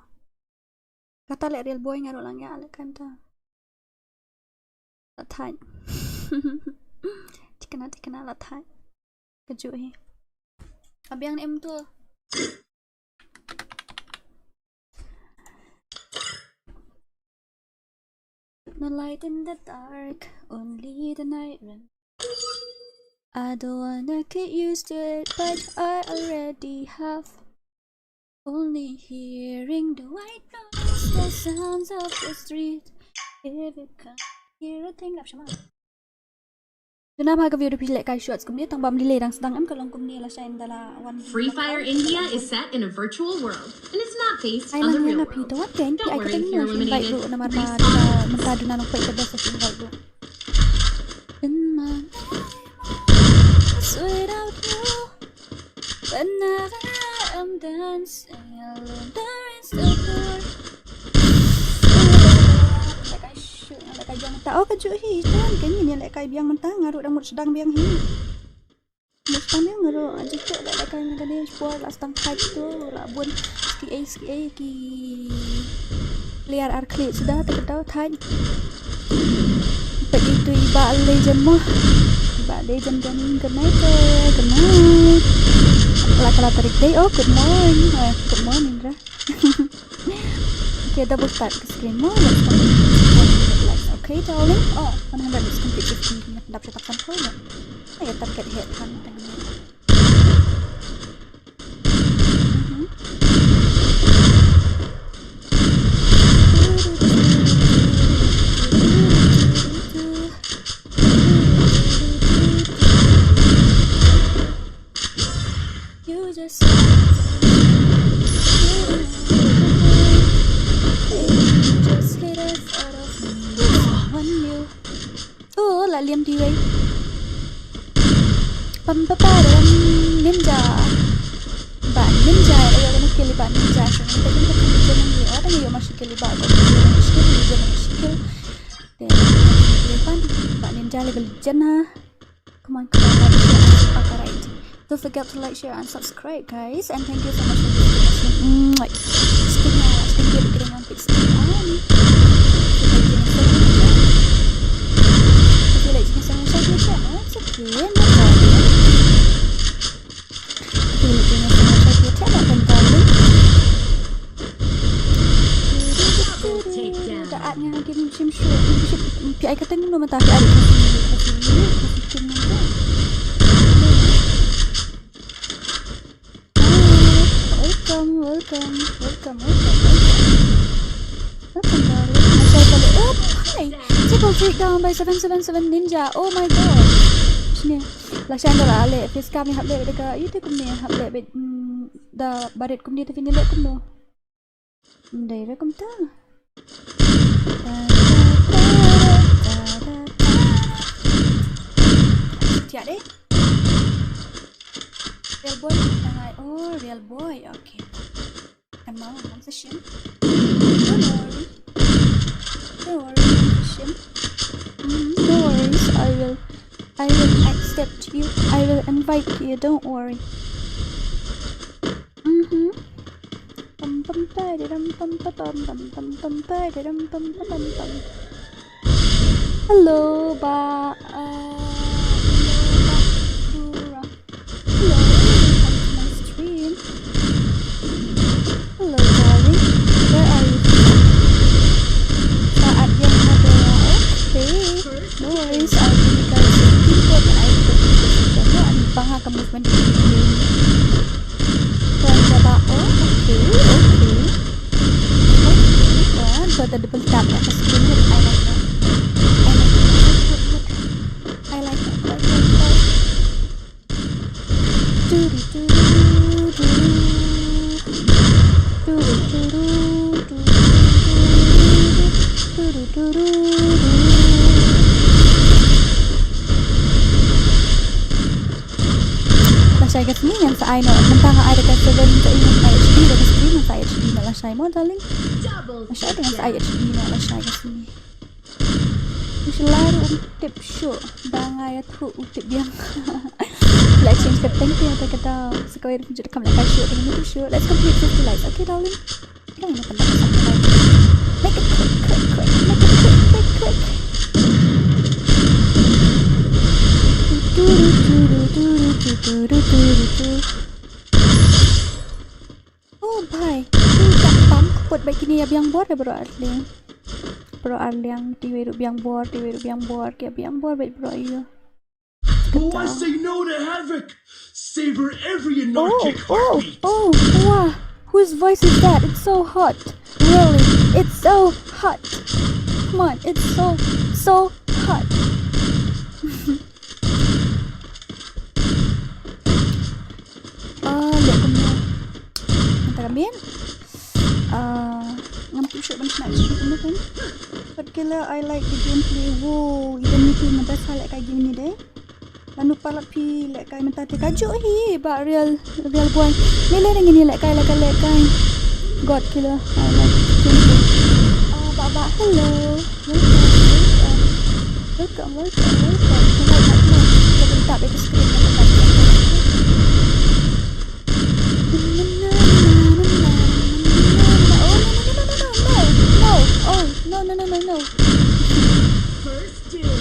Kata leh real boy nga ruh lang ïa lehkai mynta. La thait. Thikna thikna la thait. Kajuh hi. Abiang ne em tu. No light in the dark, only the night wind. I don't wanna get used to it, but I already have. Only hearing the white noise, the sounds of the street. If you can't hear a thing, lap shama. Duna ba ka video phi lehkai shorts kumne tang ba mlile dang sdang em ka long kumne la shine da la wan. Free Fire India is set in a virtual world and it's not based on the real world. Don't worry if you're eliminated. Respawn. Mynta duna nang peit ka best of invite ruh. In my name, without you. Whenever I'm dancing alone, there is the door. Lehkai shuh, lehkai biang mynta. Oh, kajuh hi, tan, kane ne lehkai biang mynta, nga ruh dang mut sdang biang hi. Mut sdang biang nga ruh, aji tu lehkai mynta ne, sport la sdang fight tu, la bun, ski ei, ski ei, ki player ar khlieh suda, te ka dau thait. Peit itu i Bah Legend mo. I Bah Legend kan good night, eh, good night. La kala tarik dei, oh, good morning. Eh, good morning, ra. Okay, double tap ke screen mo. Let's complete one hundred likes. Okay, darling. Oh, one hundred is complete fifty. Dap sha tap sampul mo. Ay, target hit kan. You just, just hit it out of me. One you. Oh, la liam di wei. Pam pa pa ram ninja. Ba ninja, ayo kena kill ba ninja. Shong ta ninja kan ninja nang yo. Ada yo masih kill ba ko. Ninja nang skill. Then pan ba ninja level jen ha. Come on, come on, like, share, and subscribe, right? Don't forget to like, share, and subscribe, guys. And thank you so much for visiting. Mwah. Sting, uh, sting, give it a big sting. Um, if you like, you can send a shout out, it's okay, no problem. If you like, you can send a shout out, no problem. Double takedown. Da at nga game shim shu. Shim pi ai ka teng no mata pi ai ka teng no mata. Welcome, welcome, welcome, welcome, welcome. Welcome, darling. Masai pale. Oh, hi. Triple takedown by seven seven seven Ninja. Oh my god. Sini. La shine da la ale. Face cam ni hap le da ka. Yu te kumne hap le bit. Da barit kumne te fini le kumno. Dei re kumta. Tiap dei. Real boy, tang ai. Oh, real boy. Okay. Em ma, ngam sa shim. Don't worry. Don't worry, ngam sa shim. Mm, no worries. I will, I will accept you. I will invite you. Don't worry. Mm-hmm. Pam pam pam pam pam pam pam pam pam pam pam pam pam. Hello, ba, uh, hello, ba, Dura. Hello, welcome to my stream. Hello, darling. Where are you from? Saat yang ada. Okay. No worries, I'll give you guys a input and I put this in general and bang ha ka movement. Tuan Jabao, okay, okay. Tuan, tuan, tuan, double tap kat screen. I like that. I like that. I like that. I like that. I like that. Lashai ka sngi ngan sa ai noh, mynta nga ai da ka seven ka, ngan sa ai H D da ka screen, ngan sa ai H D noh lashai mo, darling. Lashai te ngan sa ai H D noh lashai ka sngi. U shlai ruh um tip shuh ba nga ïathuh u tip biang. Leh change ka teng te ïa ka daw. Sa kawei ruh jut kam leh kai shuh, te ngam tip shuh. Let's complete fifty likes, okay, darling? Come on, come on, come on. Make it quick, quick, quick. Make it quick, quick, quick. Oh bhai, tu tak pam, ka put bad kine ïa biang bor ïa baroh arliang. Baroh arliang, te wei ruh biang bor, te wei ruh biang bor, ki ïa biang bor bad baroh ïa. Who wants to say no to havoc? Savor every anarchic heartbeat. Oh, oh, oh, wow. Whose voice is that? It's so hot. Really, it's so hot. Come on, it's so, so hot. Ah, leh kumno? Mynta ka miet? Ah, ngam tip shuh ban shna shuh kumno kan. But killer, I like the gameplay. Wow, even me too, nga best ha lehkai game ni dei. Lano palat phi lehkai mynta te kajuh hi ba real, real boy. Leh leh ngin lehkai lehkai lehkai. God killer, I like the gameplay. Ah, ba ba, hello. Welcome, welcome. Welcome, welcome, welcome. Tonight, not tonight. Kita bentak itu screen yang dekat. Oh, no, no, no, no, no, no, no. Oh, no, no, no, no, no. First duel.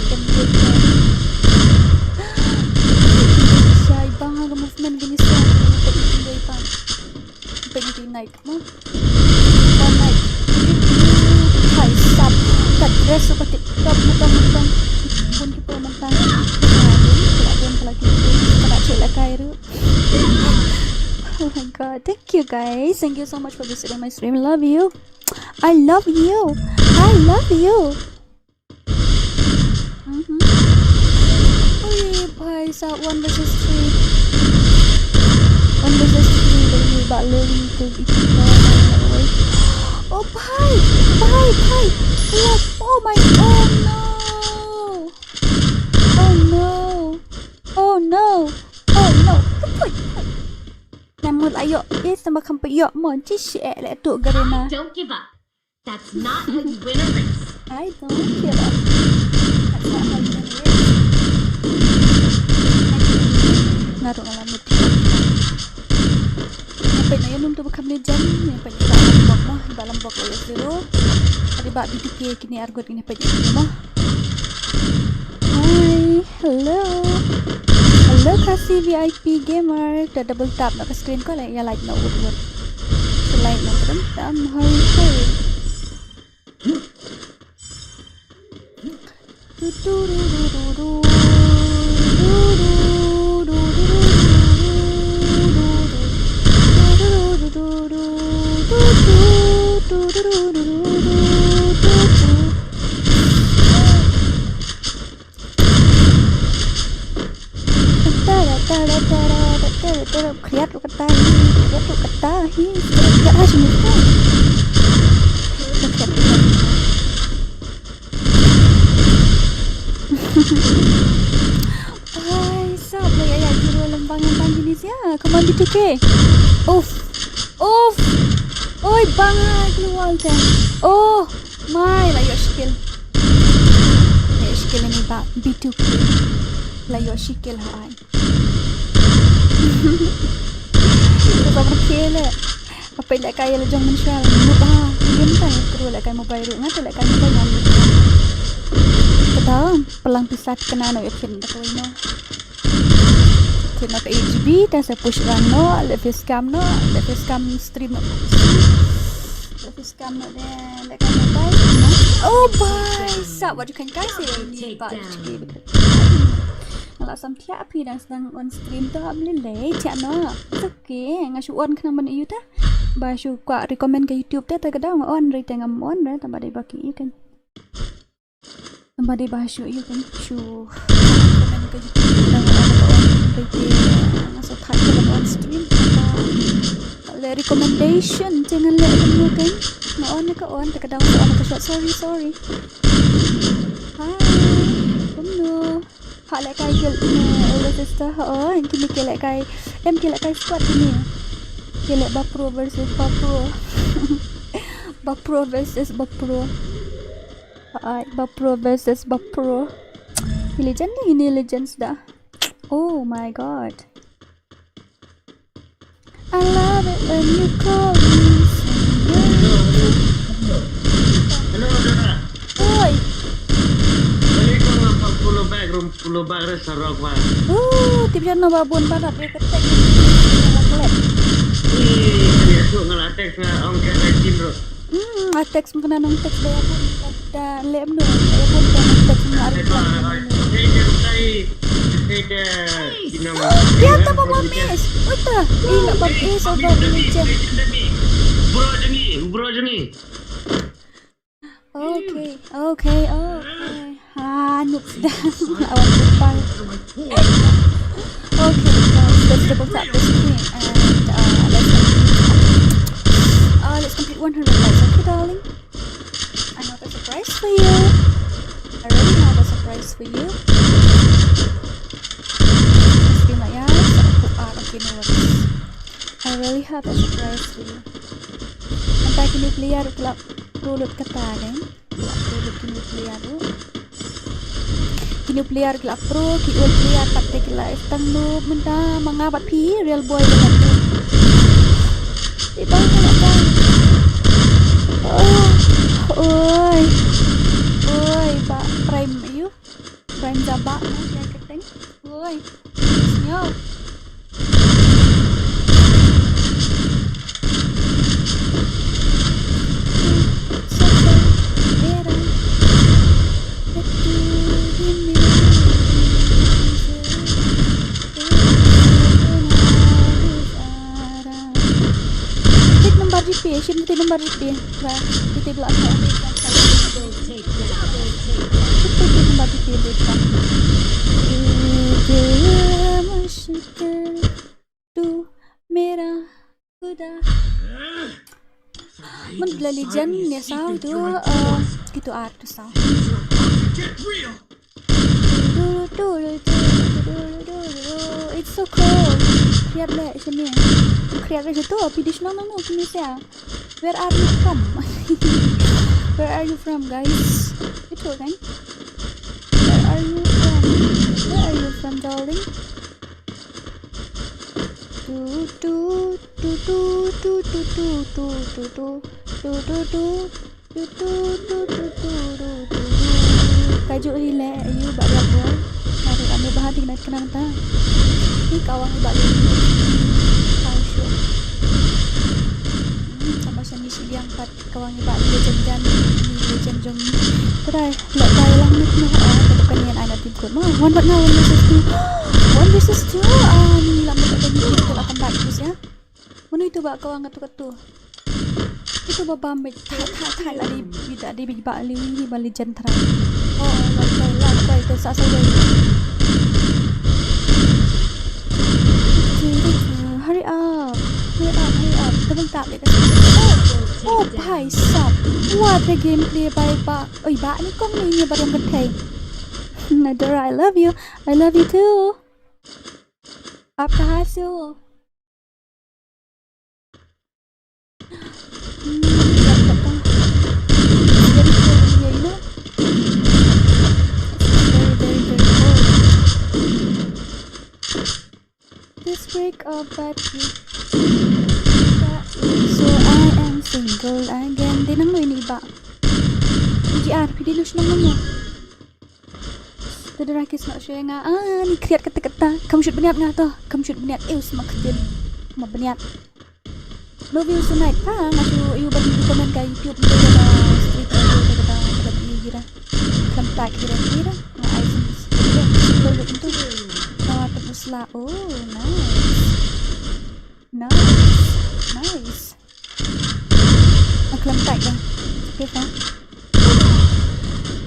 Shai bang ha ka movement gini sa. Pagi tinggal pan. Pagi tinggal. Mo? One night. Hai sap. Kat dress ka tip top, mutong, mutong. Bun ki por mutong. Kala bun, kala ki bun. Kala cik la kai ru. Oh my god. Thank you guys. Thank you so much for visiting my stream. Love you. I love you. I love you. Mhm. Oi, bhai sahab, one versus three. One versus three, dei ni ba Lewi ke itu. Oh, bhai, bhai, bhai. What? Oh my, oh no. Oh no. Oh no. Oh no. Put, put, put. Namut ayo. Eh, sama kampai yo. Mon, ci shi eh, le tu garena. Don't give up. That's not how you win a race. I don't give up. That's not how you win a race. Naruh dalam mati. Nyampe na yunum tu bukan ni jam, nyampe ni ba lambok mah, ba lambok lo zero. Tadi ba B T K kini argut kini pagi ni mah. Hi, hello. Hello, Khasi V I P gamer. Dah double tap na ka screen ko, like, ya, like na wut wut. So, like na terus tam, hari hari. Tara, tara, tara, tara, tara, tara, kriat ruh kata hi, kriat ruh kata hi, kriat, kriat ha sini tu. Ai, sap la ïa ïa jiro lem bang yang tang jini sia. Come on, B two K. Uff. Uff. Oi, bang ai keluar te. Oh, mai la ïoh shi kill. La ïoh shi kill ini ba B two K. La ïoh shi kill ha ai. Ka ba marke le. Apa lehkai ïa la jong mynshuwa. Mut ba. Lim tai kru lehkai mobile ruh. Nga te lehkai mobile nga. Kata pelang pisat kena no ïa khin da kawai no. Khin no ka H B ta sa push run no. Le face cam no. Le face cam stream no. Le face cam no de lehkai mobile no. Oh bye. Sa wat ju kan kai se ni ba. Nga la sam thiah phi dang sdang on stream to ap lei lei thiah no. It's okay, nga shu on khnang ban ïoh ta. Ba shu kwah recommend ka YouTube te, ta ka daw nga on re te ngam on re, tang ba dei ba ki ïoh kan. Tang ba dei ba shu ïoh kan shu recommend ka YouTube te, nga on ka on re te nga sa thait ka ban on stream. Tang ba le recommendation te ngan leh kan ïoh kan. Nga on ka on, ta ka daw nga on ka short. Sorry, sorry. Hi. Kumno? Ha lehkai guild ne older sister ha o, em kine ki lehkai, em ki lehkai squad kine. Ki leh Bapro versus Bapro. Bapro versus Bapro. Ai, Bapro versus Bapro. Ki legend ne ini legends da. Oh my god. I love it when you call me. Hello, Dora. Oi. Balik ko nga pag pulo bag, rum pulo bag re sarok ba. Oh, tip jan no ba bun ba dap ka tek. Ih, ni tu ngala tek na ong ke rekin ro. Hmm, a text mo kana nong text ba ya bun da lem no. Ya bun da nong text mo ari. Hey, hey, hey. Ya ta ba ba miss. Oi ta. Ih, la ba miss over legend. Bro jeni, bro jeni. Okay, okay, okay. Ha, noob dah. Awan lupa. Okay, guys, let's double tap the screen and uh, let's complete, uh, let's complete one hundred likes. Okay, darling. I have a surprise for you. I really have a surprise for you. Stream lah ya. So, aku ah, okay, no worries. I really have a surprise for you. Nampak ini player kelab. Pro lut kata kan. Ki la pro lut ki new player tu. Ki new player ki la pro, ki old player pat te ki la tang noob mynta ma nga bad phi real boy ba la pro. Di bang ka la bang. Oh, oi. Oi, ba prime ayu. Prime jaba na sia keteng. Oi. Sñiaw. Tik nombar G P, shim tik nombar G P. Ba, tik tik blak. Shim tik nombar G P, tik ba. Ye dil mushkil tu mera khuda. Mynta la legend ne saw tu, uh, kitu ar tu saw. It's so cool. Khriat le sini. Khriat le situ, pidis nang nang no kini sia. Where are you from? Where are you from, guys? Itu kan? Where are you from? Where are you from, darling? Tu tu tu tu tu tu tu tu tu tu tu tu tu. Ka ju hi le ayu ba ya bo. Naru anu ba ha ding nat kenang ta. Hi kawang ba lu. Kau shu. Hmm, sama sha ni shi liang pat kawang ba lu jen jan ni jen jong ni. Kudai, lok kai lang ni kena ha, tetap kan yan ai na tim kut ma. One bat na, one versus two. One versus two. Ah, ni lama tak ada ni, kita akan bat terus ya. Mano itu ba kawang katu katu. Itu ba bam ba tha tha tha la di bida di ba liwi hi ba legend trai. Oh, la kai la kai to sa sa wei. Hurry up. Hurry up, hurry up. Double tap deh. Oh, oh, bhai sab. What a gameplay by ba. Oi, ba ni kong ni ni ba yang kethei. Nadora, I love you. I love you too. Aap kahan se ho? Hmm, very cold in here, you know? It's very, very, very cold. This break up, but we, so I am single again. Dei nangno ine i bah? G R, phi dei na shnong nangno? Te dei ra ki snoh shuh ïa nga. Ah, ni khriat kata kata. Kam shut bniat nga to. Kam shut bniat. Ew, sma ktien. Ma bniat. No views tonight. Pa nga shu ïoh ban comment ka YouTube, ntu kata street, ntu kata kata ïa gira. Klam tak gira gira. Nga ai sim gira. Betul betul tu. Ka ta pusla. Oh, nice. Nice. Nice. Nga klam tak dah. Okay, pa.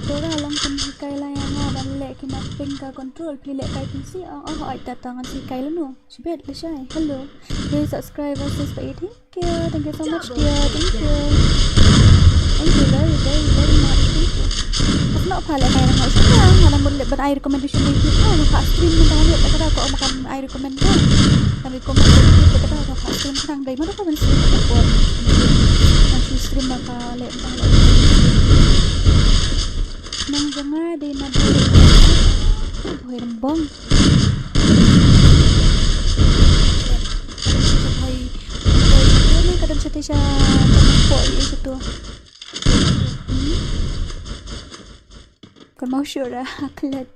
Dora, long pynhikai la ïa nga ban leh ki mapping ka control. Phi leh kai phi sih. Oh, oh, ai ta ta ngan hikai lano. Shibit lashai. Hello. New subscribers, sis, pa eighty. Thank you. Thank you so much, dear. Thank you. Thank you very, very, very much. Thank you. Of not pha leh kai rang. Shu ka nga dang mut leh ban ai recommendation na YouTube. Oh, ka stream mynta leh ta ka da ko ma kan ai recommend ka. Kan recommend ka ta ka stream ka dang dei ma da ka ban stream ka por. Kan shu stream ba ka leh mynta leh. Nang jong nga dei na Bhoi Rembong. Ka don shatei sha, ka don shatei sha, ka don shatei sha, ka don shatei sha tu. Hmm? Kan mau sure dah, klet.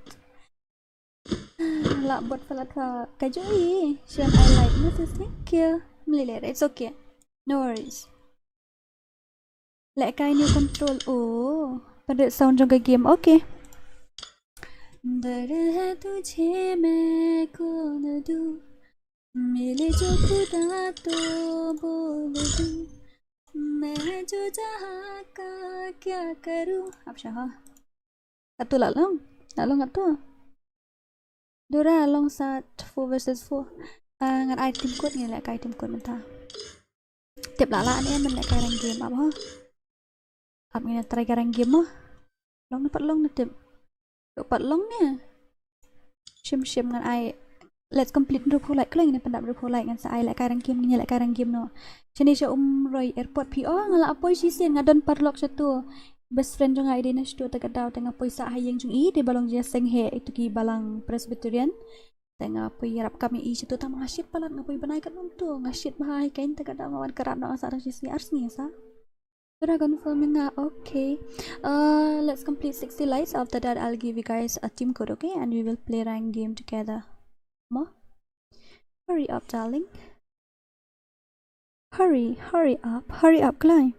Lah buat falat ka, ka joi. Shen I like message, thank you. Mlele, it's okay. No worries. Leh kai new control. Oh, pynrit sound jong ka game. Okay. दर्द है तुझे मैं कौन दूं, मिले जो खुदा तो बोल दूं, मैं जो जहां का क्या करूं. Ap sha ha. Atu la long. La long atu. Dora long sat four versus four. Ah, ngan ai team code, ngan leh kai team code mynta. Tip la la ne, men leh kai rank game ap ho. Ap ngin try kai rank game mo. Long ne pat long ne tip. Tok pat long ne. Shim shim ngan ai. Let's complete hynriewphew like, khlem ngin pyndap hynriewphew like ngan sa ai leh kai rank game, ngin leh kai rank game noh. Shane sha Umroi airport phi. Oh, nga la poi shisien, nga don paralok shatu. Best friend jong nga i dei na shatu, te ka daw te nga poi sah ha ïing jong i, dei ba long jingïaseng ha itu ki balang Presbyterian. Te nga poi ïarap kam ïa i shatu, tang ma nga shit palat, nga poi bnai katno tu, nga shit bha hi kein, te ka daw nga wan kyrpad noh, nga sah tang shi sngi ar sngi sa. Dora confirm ïa nga, okay. Uh, let's complete sixty likes. After that, I'll give you guys a team code, okay? And we will play rank game together. Mo? Hurry up, darling. Hurry, hurry up, hurry up, Clay.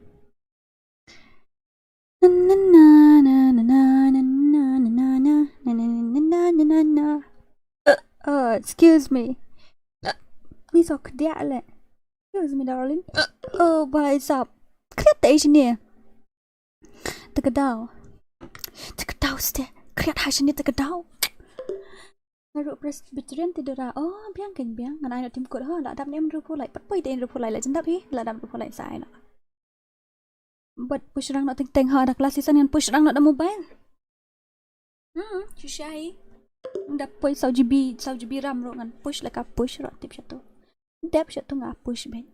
Na, na, na. Uh, uh, excuse me. Ni sok dia le. Excuse me, darling. Oh, bhai sahab. Khriat te shane. Te ka daw. Te ka daw ste. Khriat ha shane te ka daw. Nga ruh Presbyterian te Dora. Oh, biang kan biang. Ngan ai noh team code ho. La dap ne hynriewphew like. Pat poi te hynriewphew like. La jan dap hi. La dap hynriewphew like sa ai noh. Bad push rang noh teng teng ha, da class season ngan push rang noh da mobile. Hmm, shisha hi. Da poi saw GB, saw GB RAM ruh ngan push la ka push ruh tip shatu. Dep shatu nga push ben.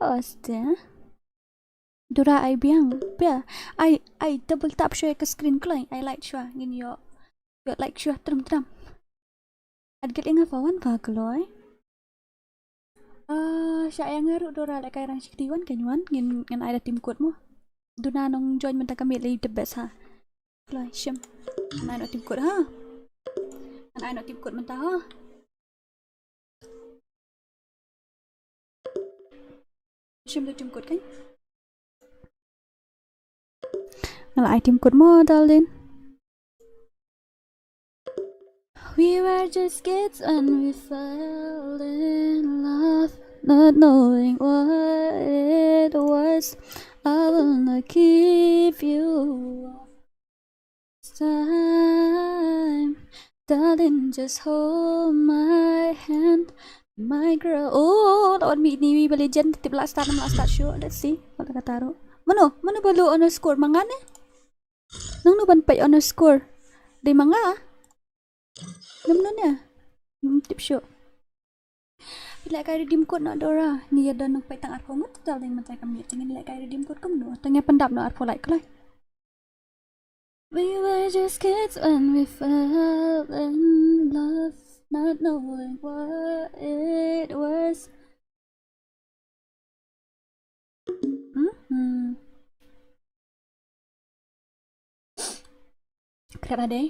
Oste. Dora ai biang. Pia. Ai, ai double tap shuwa ka screen kloi. Ai like shuwa ngin ïoh. Ïoh like shuwa tram tram. At get ing a fa wan fa kloi. Ah, sha ïa nga ruh Dora leh kai rang shikti wan kan wan ngin ngan ai da team code mo. Duna nong join mynta ka miet lei the best ha. Kloi shim. Ngan ai noh team code ha. Ngan ai noh team code mynta ha. Shim da team code kan. Nga la ai team code mo, darling. We were just kids and we fell in love, not knowing what it was. I will not give you up this time. Darling, just hold my hand. My girl. Oh, lawan mi ni wi bale jen tip la start, nam la start show. Let's see. Wala kata ruh. Mano? Mano ba low on score? Ma nga ne? Nang nu ban peit underscore. Dei ma nga. Ngam nun ya. Hmm, tip shuh. Phi leh kai redeem code noh Dora. Ngi ïa don nang peit tang arphew ngut, darling, mynta ka miet. Te ngin leh kai redeem code kumno? Te ngi pyndap noh arphew like kloi. We were just kids when we fell in love, not knowing what it was. Mhm. Khriat ha dei.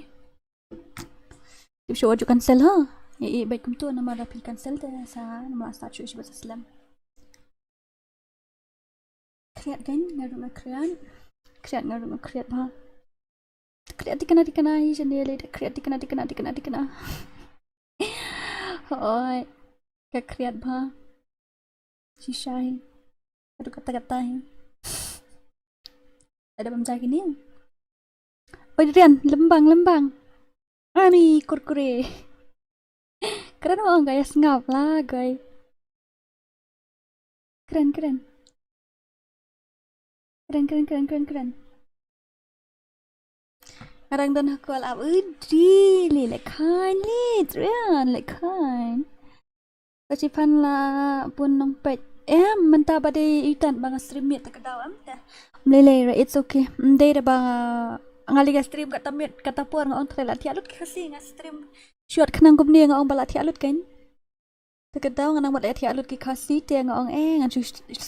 Tip shuh wat ju cancel ha. Ïa i bad kumtu namar da phi cancel te sa namar start shuh shuh sa slem. Khriat kan nga ruh nga khriat. Khriat nga ruh nga khriat bha. Khriat tikna tikna hi jane le khriat tikna tikna tikna tikna. Hoi. Ka khriat bha. Shisha hi. Aduh kata kata hi. Ada bam jagi ni. Oi Rian, lembang lembang. Ani kurkure. Kren ong guys ngap lah guys. Kren kren. Kren kren kren kren kren. Ngarang don hakol ap udi li lek kain li Rian lek kain. Ka chi phan la bun nong peit. Em mynta ba dei itan ba nga stream miet ta ka daw em ta. Mlele ra it's okay. Mdei da ba nga liga stream kata miet kata por nga ong tre la thiah lut ka si nga stream. Short khnang kumni nga ong ba la thiah lut kan. Te ka daw nga nang mut ïa thiah lut ki Khasi te nga ong eh ngan shu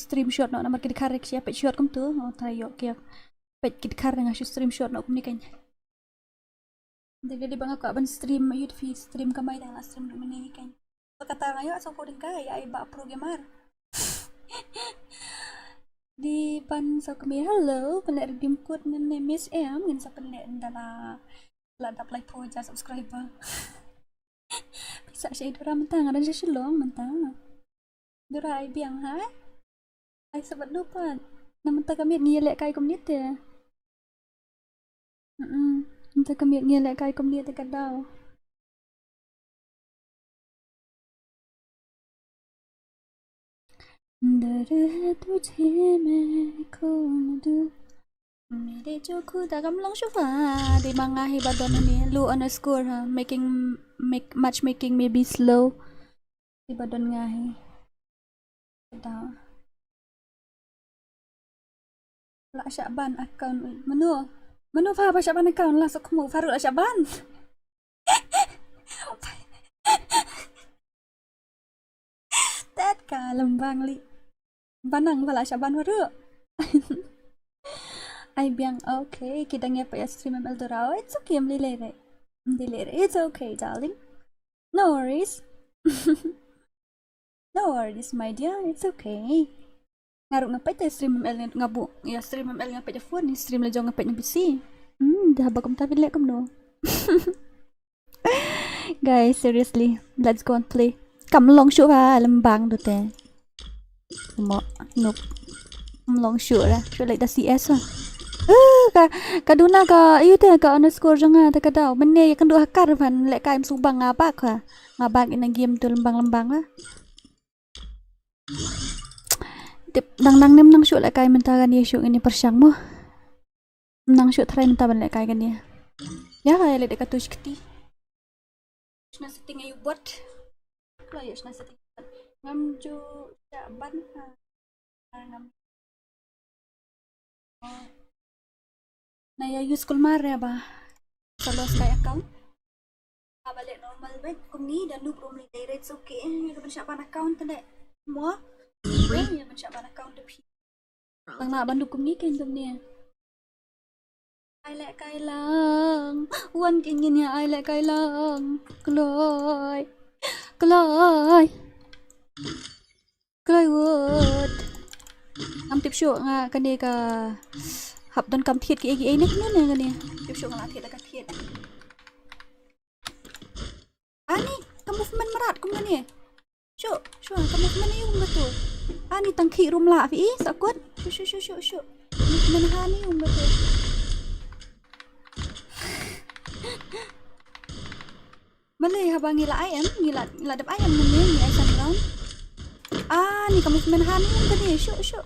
stream short noh namar ki dkhar ki ïa peit short kumtu nga ong trai ïoh ki ïa peit ki dkhar nga shu stream short noh kumne kan. Dei dei ba nga kwah ban stream ïa phi stream kamai dang la stream dum ne kan. Ba kata nga ïoh sa ko ding kai ai ba pro gamer. Di pan sa kmi hello pan redeem code ne miss em ngin sa pan le ndala la dap lai pho ja subscriber. Pisa sha i Dora mynta nga don sha Shillong mynta. Dora ai biang hai. Ai sabat no pat. Na mynta ka miet ngi leh kai kumne te. Mm. Mynta ka miet ngi leh kai kumne te ka daw. Dere tujhe main khon du. Mere jo khuda kam long shufa. Dei ma nga hi ba don ni lu underscore ha making make matchmaking maybe slow. Dei ba don nga hi. Da. La shah ban account mano mano fa ba shah ban account la sok mu faru la shah ban. Tet ka lembang li. Banang bala sha ban waru. Ai biang okay ki dang ïa pa ïa stream M L Dora. Oh, it's okay, em lilere. Lilere. It's okay, darling. No worries. No worries, my dear. It's okay. Nga ruh nga peit te stream M L nga bu. Ïa stream M L nga peit phone ni stream la jong nga peit na P C. Hmm, dah ba kumta phi leh kumno. Guys, seriously, let's go and play. Kam long shuh ba lembang tu te. Mo, nuk. Kam long shuh ra. Shuh like the C S ah. Uh, ka ka duna ka ayu te ka underscore jong nga te ka daw. Mene ya kan du hakar ban leh kai msubang nga bak ha. Nga bak ina game tu lembang lembang ha. Tip nang nang nem nang shuh leh kai mynta kan ye shuh ngin pyrshang mo. Nang shuh try mynta ban leh kai kan ye. Ya ka ya leh dek atu shkti. Shna setting ayu bot. Lo ya shna setting. Ngam ju ya ban ha. Ngam. Na ya use kulmar ya ba. Sa los kai account. Ba leh normal bad kumni da noob room li direct so ke ya ban shah ban account ne. Mo. Ya ban shah ban account da phi. Tang na ban duk kumni ken kumni. Ai leh kai lang. Wan kin ngin ya ai leh kai lang. Kloi. Kloi. Kloi wut. Ngam tip shuh nga kane ka hap don kam thied ki ei ki ei ne kumne kane. Tip shuh nga la thied la ka thied. Ani ka movement mrad kumne. Shuh shuh ka movement ayu kumne tu. Ani tang khi rum la phi i sa kut. Shuh shuh shuh shuh shuh. Movement hani kumne tu. Malay haba ngi la I M, ngi la ngi la dep I M ngi ngi ai san round. Ah, ni ka movement ha ni ka ni shuh shuh.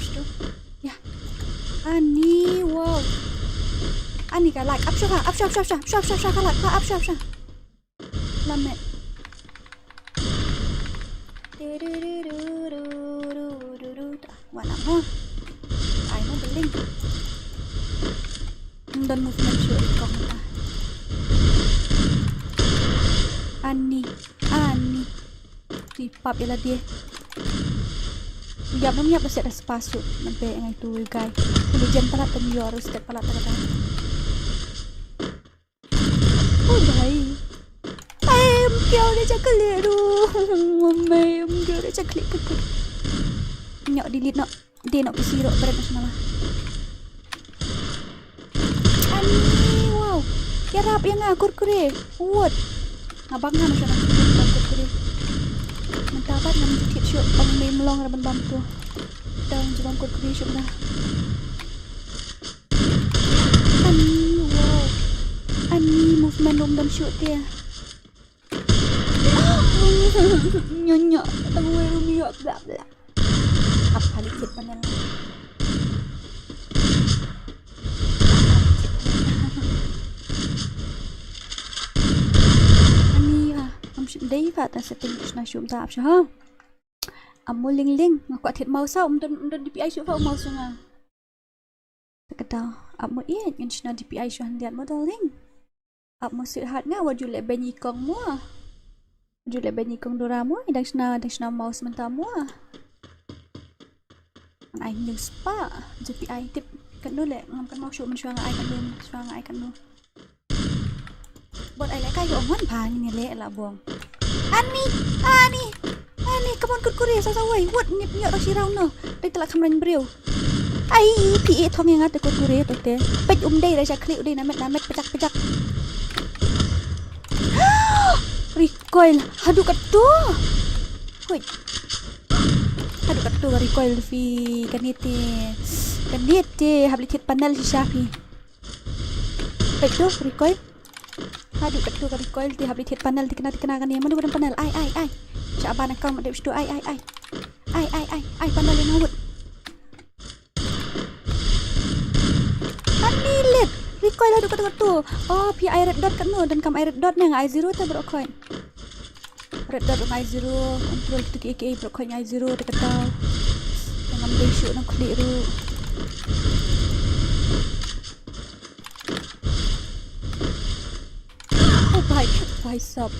Pstu. Ya. Ani, wow. Ani ka lak. Ap shuh ka. Ap shuh, ap shuh, ap shuh. Ap shuh, ap shuh, ap shuh ka lak. Ka ap shuh, ap shuh. Lamet. Wan ap ha. Ai mo beling. Don movement shuh ri kong ta. Ani. Ani. Ri pap ïa lade. Ïap nam ïap da set da spas shuh. Nampe ngai tu guy. Ulu jen palat tum yor set palat ta kata. Oh dai. Ai, em kiew da chakle du. Mama, em kiew da chakle kut kut. Nyok delete no. Dei no kisi ro bret na smalah. Ani, wow. Ïarap ïa nga kurkure. Wot. Nga bang nga na smalah kurkure. Mynta pat ngam ju thied shuh ban mei mlong ra ban bam tu. Dang ju bam kurkure shuh na. Ani, wow. Ani movement rum dam shuh te. Nyo nyo, tang wei rum yo bla bla. Apa li kit panel. Ani ha, am shu dei fa ta setting sna shum ta ap sha ha. Am mo ling ling, nga kwah thied mouse sa, um don, um don D P I shu fa mouse nga. Kata, ap mo ïeit, ngan shna D P I shu handiat mo darling. Ap mo sweetheart nga, wat ju leh beiñ i kong mo. Ju leh beiñ i kong Dora mo, dang shna, dang shna mouse mynta mo. Ngan ai news pa, D P I tip. Katno leh, ngam kan mo shu mynshuwa nga ai katno, mynshuwa nga ai katno. Bot ai leh kai ong wan pha ngin leh la bong. Ani, ani, ani, come on kurkure sa sa wai. Wat ngip nyok ra shi rau no. Dei tala kham rang briew. Ai, phi e thong nga te kurkure to te. Pej um dei ra sha khliu dei namet namet pejak pejak. Recoil, hadu kato. Hui. Hadu kato recoil phi kanite. Kanite, hap li thied panel shisha phi. Peit to, recoil. Haduh katto ka recoil te hap leit thied panel tikna tikna kane. Mano ba don panel? Ai, ai, ai. Sha ban account ma dep shuh. Ai, ai, ai. Ai, ai, ai, ai, panel ïa nga wut. Ani leit. Recoil haduh katto katto. Oh, phi ai red dot katno? Donkam ai red dot ne, nga ai zero te baroh khoit. Red dot nga ai zero, control tu ki ki baroh khoit nga ai zero te katto. Ngam dei shuh nang khlieh ruh. Oh bhai, bhai sab.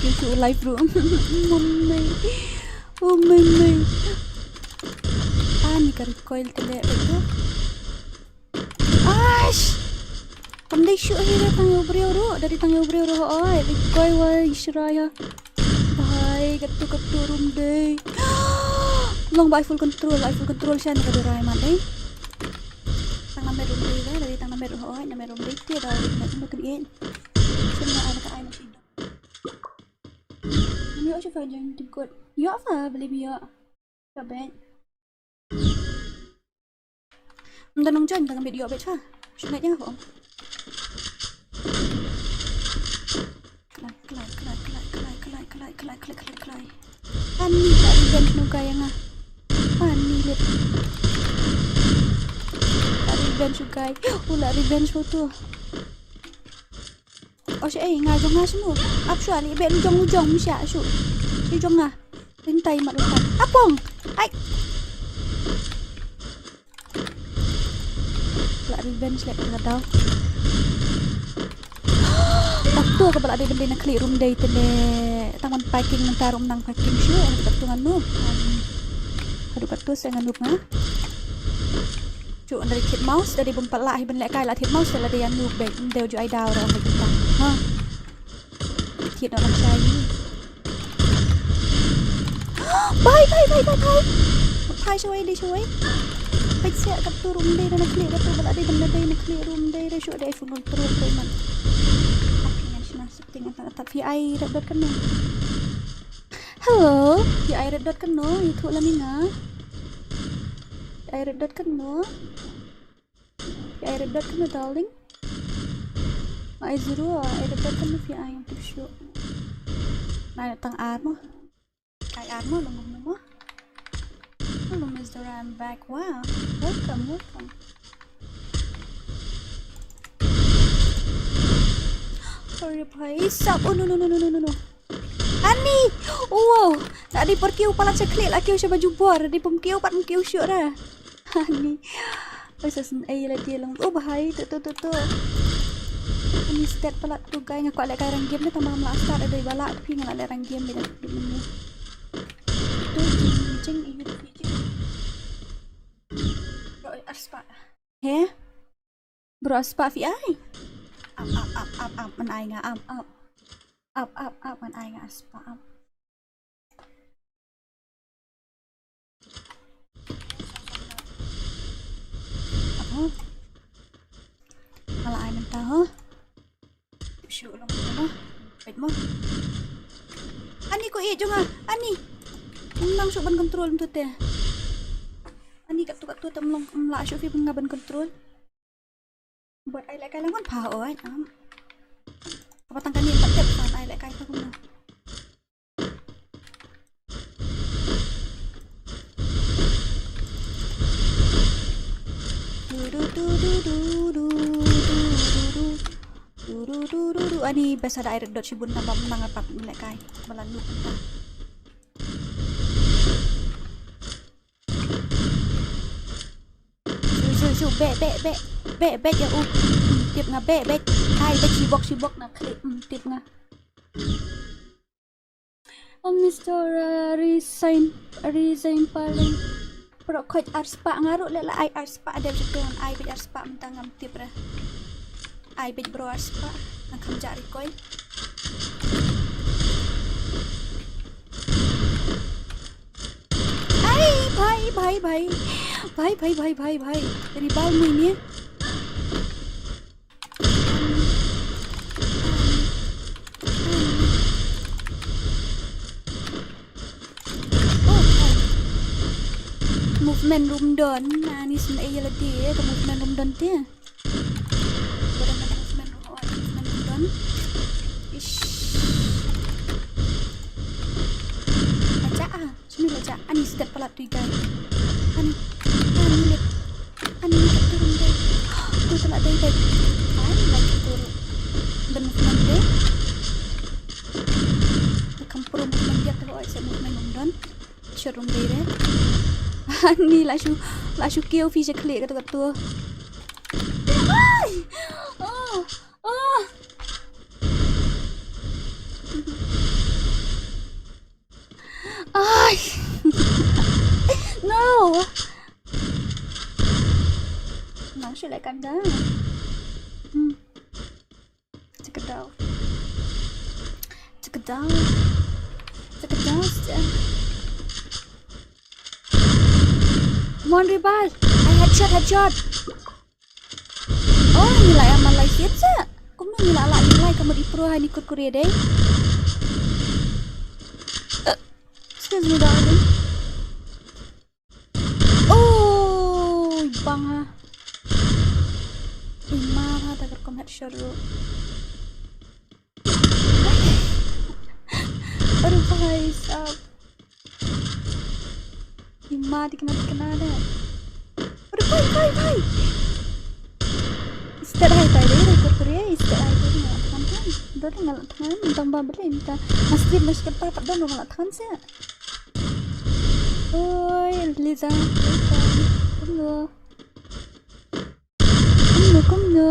Kiew shuh live ruh. Mummy. Oh mummy. Ani ka recoil te leh tu. Ash! Kam dei shuh hi, da tang ïa u briew ruh, da dei tang ïa u briew ruh, oi, dei koi wai shrai ha. Bhai, katto katto ruh ym dei. Long ba ai full control, ai full control shen ka dei rai mat dei. Tang na met ruh ym dei, da dei tang na met ruh, oi, na met ruh ym dei, te da dei met ruh ym dei. Shen na ai na ka ai na shen. Ym ïoh shuh fa jong tim kot. Ïoh fa, beli ym ïoh. Ka bet. Ym da nong join da ngam bit ïoh bit sha. Shu ngeit ïa nga ko. Klai, klai, klai. Ani la revenge nu guy ïa nga. Ani lit. La revenge u guy. U la revenge photo. Oh, shu, eh, nga jong nga shu. Ap shu, ali beh lu jong, lu jong, shu, shu. Shu jong nga. Rintai mat lu tan. Apong. Ai. La revenge leh ka daw. Dak tu ka ba la dei ban dei na khlieh ruh ym dei te ne. Tang ban parking mynta ruh ym nang parking shu. Haduh katto nga noob. Haduh katto se nga noob nga. Shu, nda dei thied mouse, da dei bym pat lah hi ban lehkai, la thied mouse te la dei ïa noob beit, ym dei ju ai daw ruh beit mynta. Ha. Thied noh nang shai. Bhai, bhai, bhai, bhai, bhai. Bhai shawei, dei shawei. Bhai siak katto ruh ym dei, da na khlieh katto ba la dei ban da dei na khlieh ruh ym dei, da shu dei full control beit man. Api ngan shna setting ata ata phi ai red dot katno. Hello, phi ai red dot katno, ïathuh lem ïa nga. Phi ai red dot katno. Phi ai red dot katno, darling? Ai zero, ai red dot katno phi ai, ngam tip shuh. Nai tang ar mo. Ai ar mo, long mo. Hello, Mister, I'm back. Wow. Welcome, welcome. Sorry, bhai. Sap. Oh, no, no, no. Ani! Oh, wow. Nda dei por kiew palat sha khlieh, la kiew sha ba jubor. Dei pom kiew pat ym kiew shuh ra. Ani. Oi, sa sngewsih ïa lade lang. Oh, bhai, to, to, to, to. Ani stet palat tu guy, nga kwah lehkai rank game ne, tang ba ngam lah start, dei ba lah, tapi nga lah leh rank game beit. Tu jing, jing, iu, jing. Oi, arspah. He? Bro, arspah phi ai? Ap, ap, ap, ap, ap, man ai nga, ap, ap. Ap, ap, ap, man ai nga arspah, ap. Aha. Nga la ai mynta, ha? Shu long mo. Wait mo. Ani ko ïeit jong nga. Ani. Ym nang shu ban control mynta te. Ani katto katto te ym long, ym lah shu phi ban nga ban control. Bad ai lehkai lang ban pha oi, am. Kaba tang kane pat tep ban ai lehkai pha kumno. Du, du, du, du, du. Du, du, du, du, du. Ani best da ai red dot shibun tang ba ym nang pat lehkai. Ba la noob. Shu, shu, shu, beh, beh, beh. Beh, beh, ïa u. Hmm, tip nga, beh, beh. Ai, beh, shibok, shibok na khlieh. Hmm, tip nga. Oh, Mister, uh, resign, resign paling. Baroh khoit arspah, nga ruh leh la ai arspah, dep shu ai beit arspah mynta ngam tip re. Ai beit bro arspah, nga kham jah recoil. Ai, bhai, bhai, bhai. Bhai, bhai, bhai, bhai, bhai. Ri bal mui ni. Oh, bhai. Movement ruh ym don. Ani sngewsih ïa lade, ka movement ruh ym don te. Ani step palat tu i guy. Ani. Ani leh. Ani leh tu rum dei. Tu telah dei dei. Ai, lagi tu rum. Ben movement dei. Kam pro movement dia tu, oi, se movement rum don. Shot rum dei dei. Ani la shu, la shu kiew fi sha khlieh katu katu. Ai! Oh! Oh! Ai! No! Nang shu leh kan da. Hmm. Check it out. Check it out. Check it out. Come on, Ribal. Ai, headshot, headshot. Oh, ngi la ïa malai siat sa. Kumno ngi la lah ngi lai ka mut i pro ha ini kurkure dei. Eh, excuse me, darling. Oh, i bang ha. I mar ha, ta ka rukom headshot ruh. Aduh, bhai sahab. Ima tikna tikna da. Aduh, bhai, bhai, bhai. Step hai tai dei, dei kurkure, step hai tai dei, nga la thngan kan. Dei nga la thngan, tang ba beli, minta. Masjid, masjid kata, pat don nga la thngan seh. Oi, Liza, Liza. Hello. Kumno, kumno.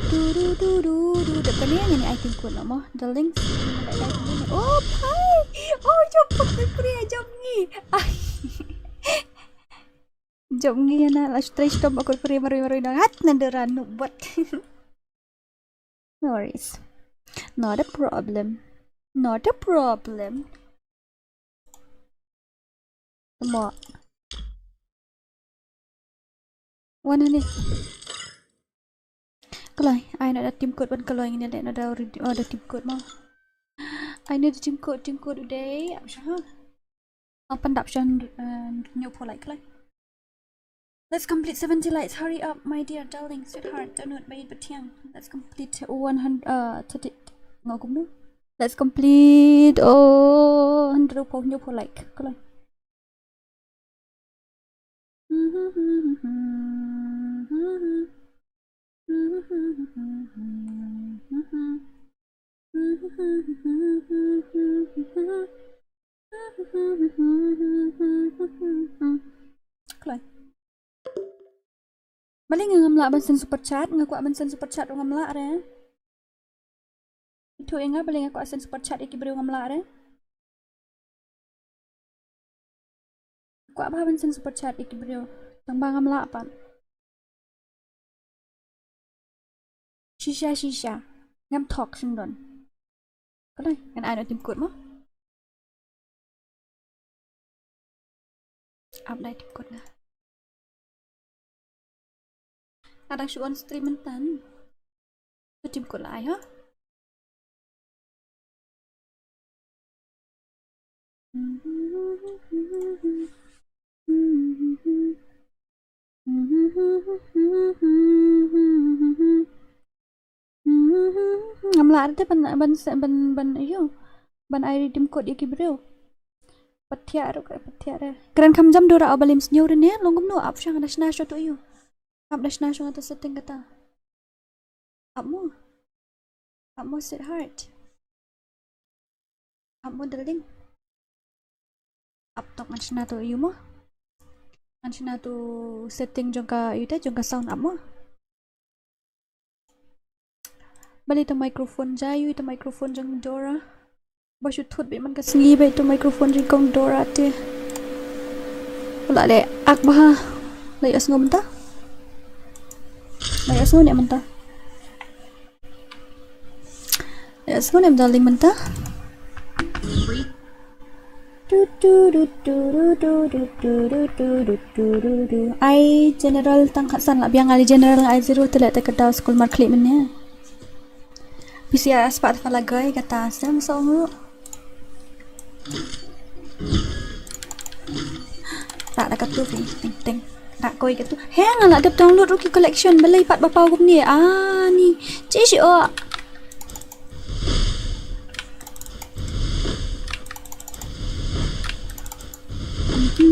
Du, du, du, du, du. Dep kane ngin ai tim kut noh mo, darling. Oh, bhai. Oh, jump, jump, jump, jump ngi. Ai. Jump ngi na la shu trei shu tom ba kut kuri marui marui na ngat na dera nubot. No worries. Not a problem. Not a problem. Mo. Wan hangne. Kloi, ai noh da tim kut ban kloi ngin leh noh da ri-, oh, da tim kut mo. Ai noh da tim kut, tim kut u dei, ap sha ha. Ap, pyndap sha, eh, hynñiew phew like kloi. Let's complete seventy likes. Hurry up, my dear darling, sweetheart, dohnud, baieit bad thiang. Let's complete one hundred, uh, thirty. Nga kumno? Let's complete, oh, hundred phew, hynñiew phew like. Kloi. Kloi. Balei ngam lah ban send super chat, nga kwah ban send super chat ruh ngam lah re. Ithuh ïa nga balei nga kwah send super chat ïa ki briew ngam lah re. Kwah bha ban send super chat ïa ki briew. Tang ba ngam lah pat. Shisha, shisha. Ngam thok sngewdon. Ka dei, ngan ai noh tim kut mo. Ap dei tim kut nga. Nga dang shu on stream mynta. Tim kut la ai ha. Ngam lah te ban, ban, ban, ban, ayo. Ban ai redeem code ïa ki briew. Pathiah ruh ka, pathiah ruh. Kren kham jam Dora, o ba lim sngew re ne, long kumno, ap shang da shna sha to ayo. Ap da shna sha to setting kata. Ap mo. Ap mo sweetheart. Ap mo darling. Ap tok ngan shna to ayo mo. Ngan shna to setting jong ka ayo te, jong ka sound ap mo. Balei ita microphone jai, ita microphone jong Dora. Ba shu thut beit man ka sngi ba ita microphone jong kong Dora te. Wala le ak ba ha. La ïohsngew mynta. La ïohsngew ne mynta. La ïohsngew ne darling mynta. Ai general tang khatsan la biang, ai general ai zero te leh te ka daw skul markhlieh mynne. P C R spah te pha la gai kata sem song ru. Ta da katu phi teng teng. Ta koi katu. He nga la dep download ruh ki collection, balei pat ba paw kumne. Ani. Chi shi o. Eh,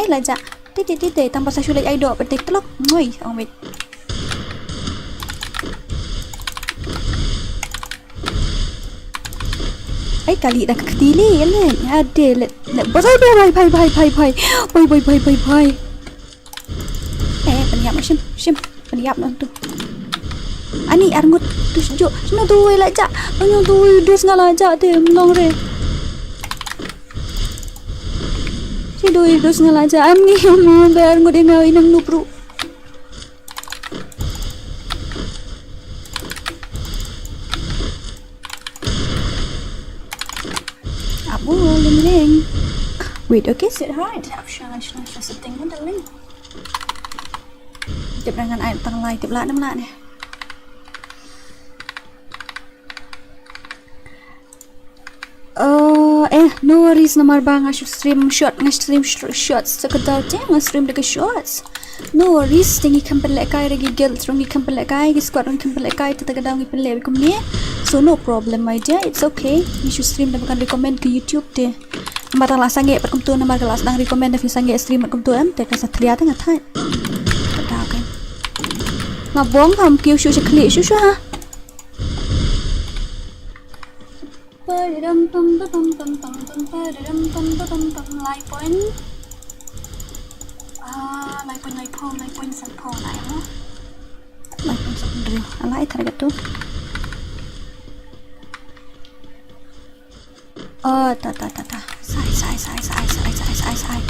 la jah. Te te te te, tang ba sa shu leit ai doh pat te tlok. Ngoi, ong wait. Ai kali da ka kti li, le. Ade, le, le. Bos ai, bye, bye, bye, bye, bye. Bye, bye, bye, bye, bye. Eh, pynïap shim, shim. Pynïap na tu. Ani arngut tu shu. Shano tu wei la jah. Shano tu wei dus nga la jah te mlong re. Shi tu wei dus nga la jah. Ani mo be arngut ïa nga ïa nang nup ruh. Ap mo ling ling. Wait, okay, sit hard. Ap shang shang shang setting mo darling. Tip ngan ai tang lai tip la nam la ne. Uh, eh, no worries namar ba nga shu stream short, nga stream sh- shorts sa ka dal te, nga stream da ka shorts. No worries, te ngi kham pynlehkai re ki guild ruh ngi kham pynlehkai, ki squad ruh ngi kham pynlehkai, te ta ka daw ngi pynleh kumne. So no problem my dear, it's okay. Ngi shu stream da ba kan recommend ka YouTube te. Namar tang la sangeh pat kumtu namar ka la sdang recommend da phi sangeh stream pat kumtu em, te ka sa thlia te nga thait. Ka daw kan. Nga bong kam kiew shu sha khlieh shu shu ha. Padaram pam pam pam pam pam pam pam pam pam pam pam. Lai point. Ah, lai point, lai point, lai point san point lai mo. Lai point san point. Alai target tu. Oh, ta ta ta ta. Sai sai sai sai sai sai sai sai.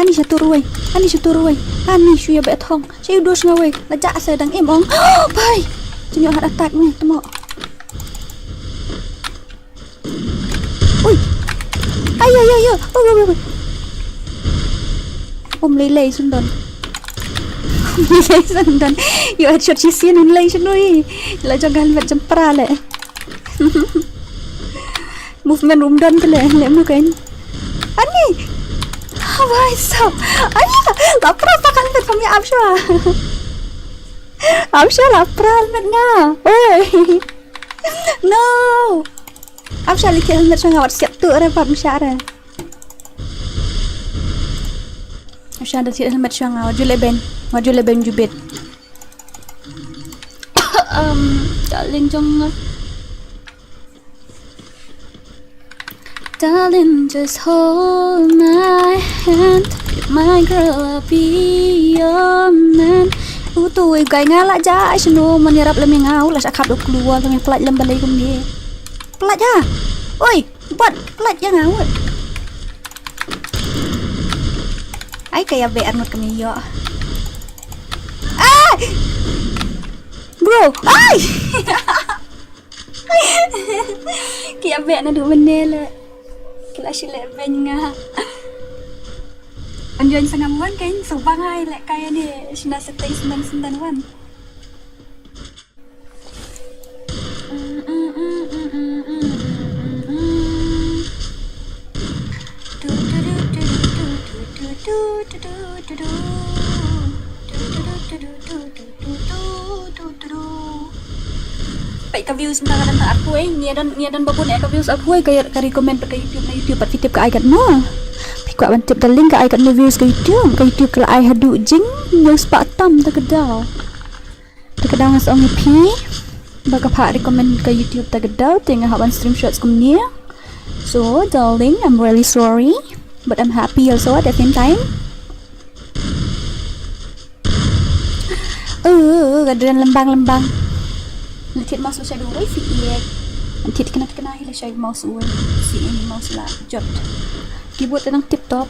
Ani sha tur wei. Ani sha tur wei. Ani shu ïa beh thong. Sha ïa dus nga wei. La jah sa dang im ong. Bai. Jingyo heart attack ni temo. Ui. Ai ai ai ai. Oh, oh, oh. Um lei lei sundon. Um lei lei sundon. Ïa headshot shi sien um lei sundon. La jong helmet jam pra le. Movement rum don pele le mu kain. Ani. Habai so. Ani. La pra pa kan pet pami apsha. Apsha la pra met nga. Oi. No. Apsha li kel met nga wat siap tu re pam sha re. Apsha da siap met nga wat jule ben. Wat jule ben jubit. Um, darling jong nga. Darling, just hold my hand. Be my girl, I'll be your man. Uto wei guy nga la ja ai shano man ïarap lem nga u la sha khap dok klua lem plat lem balei kumne. Plat ha. Oi, bat plat ïa nga wut. Ai ka ïa be arngut kami ïoh. Ah! Bro, ai! Ki ïa beh naduh mynne le. Ki la shileh beiñ nga. An join sngam wan kein sngewbha nga ïa lehkai ïa ne shna setei senden senden wan. Peit ka views mynta ka dang arphew, eh, ngi don, ngi don ba bun eh ka views arphew, eh, ka, ka recommend pat ka YouTube na YouTube pat phi tip ka ai katno. Phi kwah ban tip da link ka ai katno views ka YouTube, ka YouTube ka la ai haduh jingñiew spah tam ta ka daw. Ta ka daw nga sa ong ïa phi ba ka phah recommend ka YouTube ta ka daw te nga hap ban stream shorts kumne. So darling, I'm really sorry, but I'm happy also at the same time. Uh, ka dren lembang lembang. Lyntit mouse la shai da uwei si ïeit. Lyntit kena kena hi la shai mouse uwei. Si ïeit mouse la jot. Keyboard tenang tip top.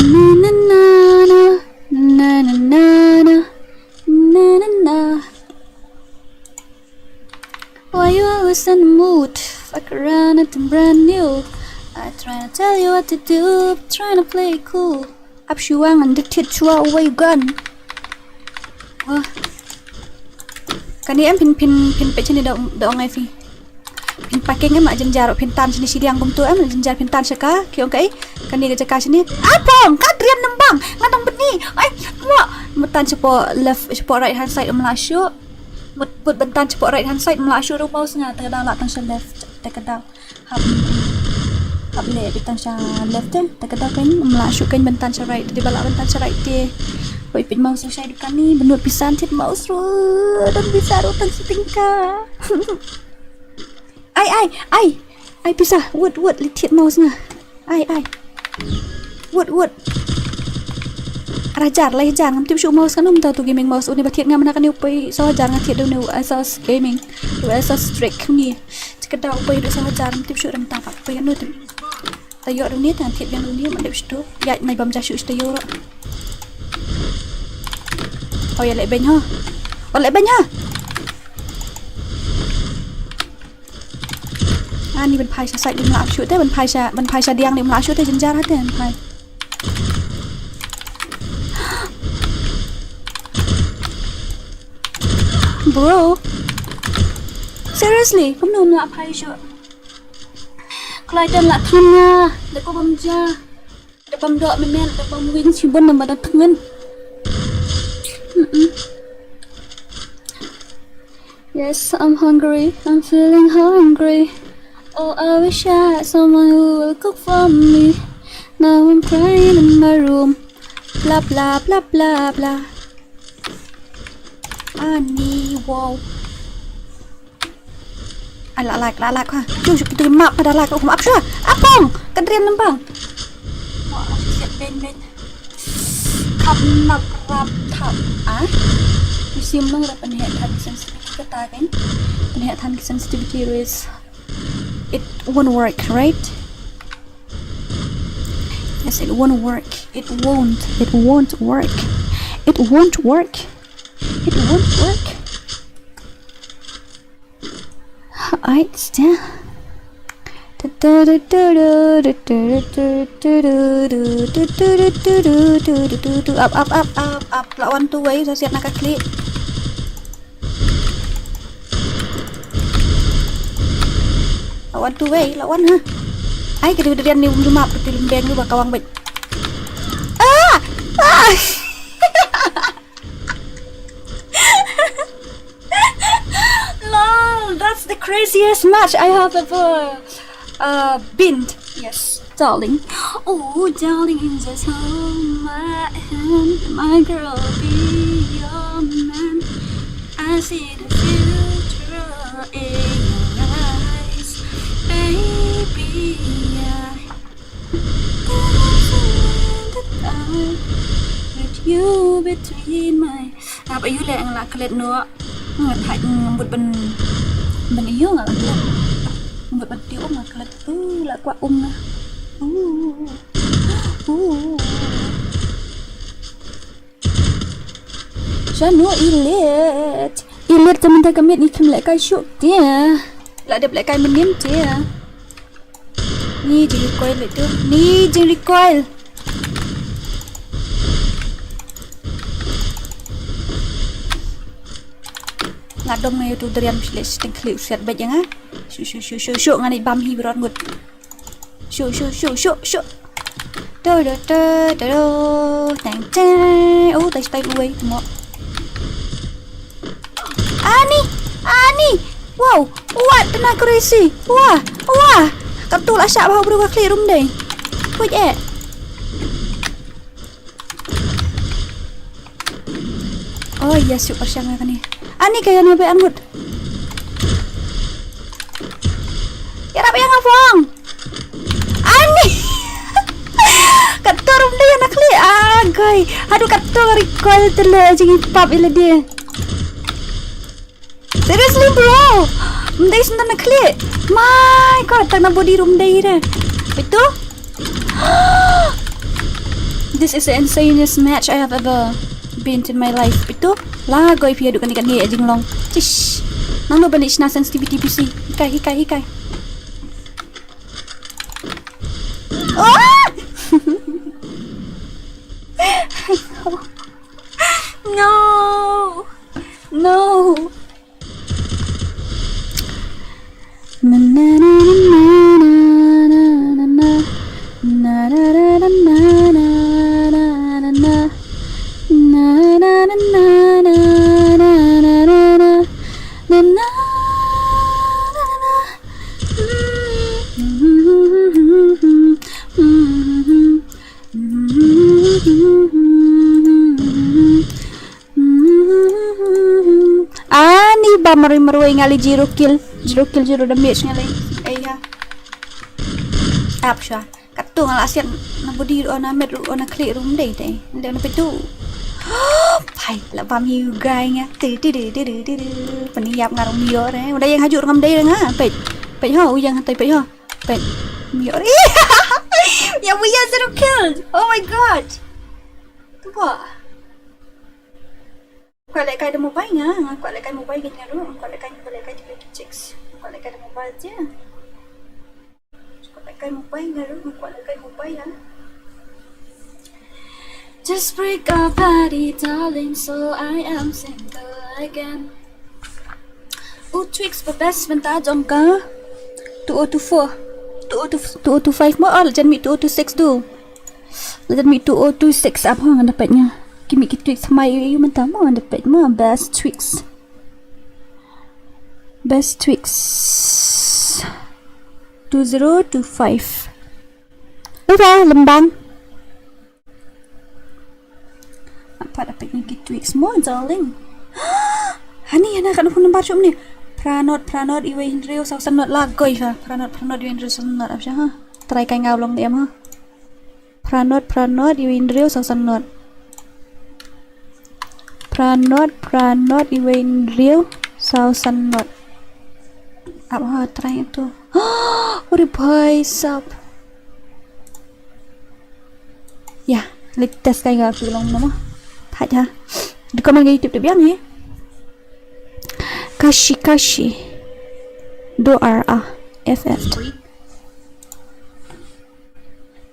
Na na na na na na na na na na na. Why you always in the mood? Fuck around and I'm brand new. I tryna tell you what to do, tryna play it cool. Ap shuwa ngan detect shuwa where you gone. Wah. Kane em phin phin phin peit shane da da ong ai phi. Phin parking em la jynjar phin tan shane shiliang kumto em la jynjar phin tan shaka ki ong kai. Kane ka jaka shane. Apong ka drian nembang. Ngan tong bni. Ai. Wah. Mutan shapoh left shapoh right hand side em la shu. Put, put ban tan shapoh right hand side, ym lah shuh ruh mouse nga, te ka daw lah tang sha left, te ka daw. Hap, hap leh beit tang sha left te, te ka daw kan, ym lah shuh kan ban tan sha right, te ba lah ban tan sha right te. Poi peit mouse ruh shai dukan ni, ban nud pisa thied mouse ruh, don pisa ruh tang shi tyngka. Ai, ai, ai, ai pisa, wut, wut, leit thied mouse nga. Ai, ai. Wut, wut. Ar hajar, lai hajar, ngam tip shuh mouse kano mynta uto gaming mouse, une ba thied nga mynta kane u poi saw hajar nga thied da une u Asus gaming. U Asus Strix une. Te ka daw u poi da saw hajar, ngam tip shuh da mynta pat u poi kano te. Ta ïoh da une, ta thied biang da une, ngam tip shuh to. Ïaid mai bam ja shuh shuh ta ïoh ruh. Oh, ïa leh beiñ ha. Oh, leh beiñ ha. Ani ban phai sha side ym lah shuh te, ban phai sha, ban phai sha diang ym lah shuh te, jynjar ha te ban phai. Bro. Seriously, kumno ym lah phai shuh. Kloi te ym lah than nga, da ko bam ja. Da bam doh mynmiet, da bam win shibun, da bam da thngan. Mm-mm. Yes, I'm hungry. I'm feeling hungry. Oh, I wish I had someone who will cook for me. Now I'm crying in my room. Blah, blah, blah, blah, blah. Ani, wow. Ai, la lak, la lak ha. Shu, shu, kita map pada lak, um, ap shu. Apong, ka drian lembang. Wah, siap ben, ben. Khap nap rap khap. Ah? Sim nang rap, pynheh than sensitivity kata kan. Pynheh than sensitivity ruh. It won't work, right? Yes, it won't work. It won't. It won't work. It won't work. It won't work. Ai, sta. Up, up, up, up, up. Lah wan tu wei, sa siat na ka klik. Lah wan tu wei, lah wan ha. Ai, ka dei u drian ni um jumap, ka dei lembeng ni ba kawang beit. Ah! Ah! Lol, that's the craziest match I have ever uh, been. Yes, darling. Oh, darling, just hold my hand, my girl, be your man. I see the future in your eyes, baby. I With you between my. Hap aïu leh nga la klet noh. Nga thait, nga mut ban, ban aïu nga la klet. Nga mut ban tip um nga klet. Uh, la kwah um nga. Uh. Uh. Shano i leit? I leit te mynta ka miet ngi khlem lehkai shuh te. La dep lehkai mynnin te. Ni jing recoil itu. Ni jing recoil. Nga dom nga ïa utu u drian, shu leh shiteng khlieh u siat beit ïa nga. Shu, shu, shu, shu, shu, nga nai bam hi baroh ngut. Shu, shu, shu, shu, shu. Tu, tu, tu, tu, tu. Teng, teng. Oh, tai stai uwei, mo. Ani, ani. Wow, what an accuracy. Wah, wah. Katto la shah bha u briew ka khlieh rum dei. Wait, eh. Oh yes, shu pyrshang ïa kane. Ani ka ïa na ba an mut. Ïarap ïa nga Phong. Ani. Katto rum dei na khlieh. Ah, goi. Haduh katto ka recoil te la jingipap ïa lade. Seriously, bro? Ym dei shen na khlieh. My God, tang na body rum dei re. Itu? This is the insanest match I have ever been in my life. Itu? La goi phi haduh kane kane jinglong. Tish. Nang lo balik shna sensitivity P C. Hikai, hikai, hikai. Oh! No. No. Marwei marwei nga leh zero kill, zero kill, zero damage nga leh. Ei ha. Ap sha. Katto nga la siat na body ruh, na med ruh, na khlieh ruh ym dei te. Ym dei na peit tu. Phai la bam ïa u guy nga. Ti ti ti ti ti ti. Pynïap nga rung ïoh re. Unda ïeng hajuh ruh ngam dei re nga. Peit. Peit ho, u ïeng hatai peit ho. Peit. Ym ïoh re. Ya, we are zero killed. Oh my god. Tuba. Kwah lehkai da mobile nga, nga kwah lehkai mobile keiñ nga ruh, nga kwah lehkai, nga kwah lehkai da ki chicks. Nga kwah lehkai da mobile je. Nga kwah lehkai mobile nga ruh, nga kwah lehkai mobile ha. Just break up, party, darling, so I am single again. U Twix ba best mynta jong ka. Two oh two four. Two oh two, two oh two five mo, oh, jan mih two oh two six tu. Let me two oh two six ap ho ngan da peit nga. Ki mih ki Twix mai ïa u mynta mo ngan da peit mo, best Twix. Best Twix. Two zero two five. Uba lembang. Apa da peit nga ki Twix mo, darling. Hani, hana ka phone number shuh mynne. Phra not, phra not, iwei hynriew saw san not la goi ha. Phra not, phra not, iwei hynriew saw san not ap sha ha. Try kai nga u long ne em ha. Phra not, phra not, iwei hynriew saw san not. Phra not, phra not, iwei hynriew saw san not. Ap ha, try tu. Uri bhai sab. Ya, leh test kai nga tu long nama. Thait ha. Di comment ka YouTube tu biang hi. Kashi Kashi. Do R A F F.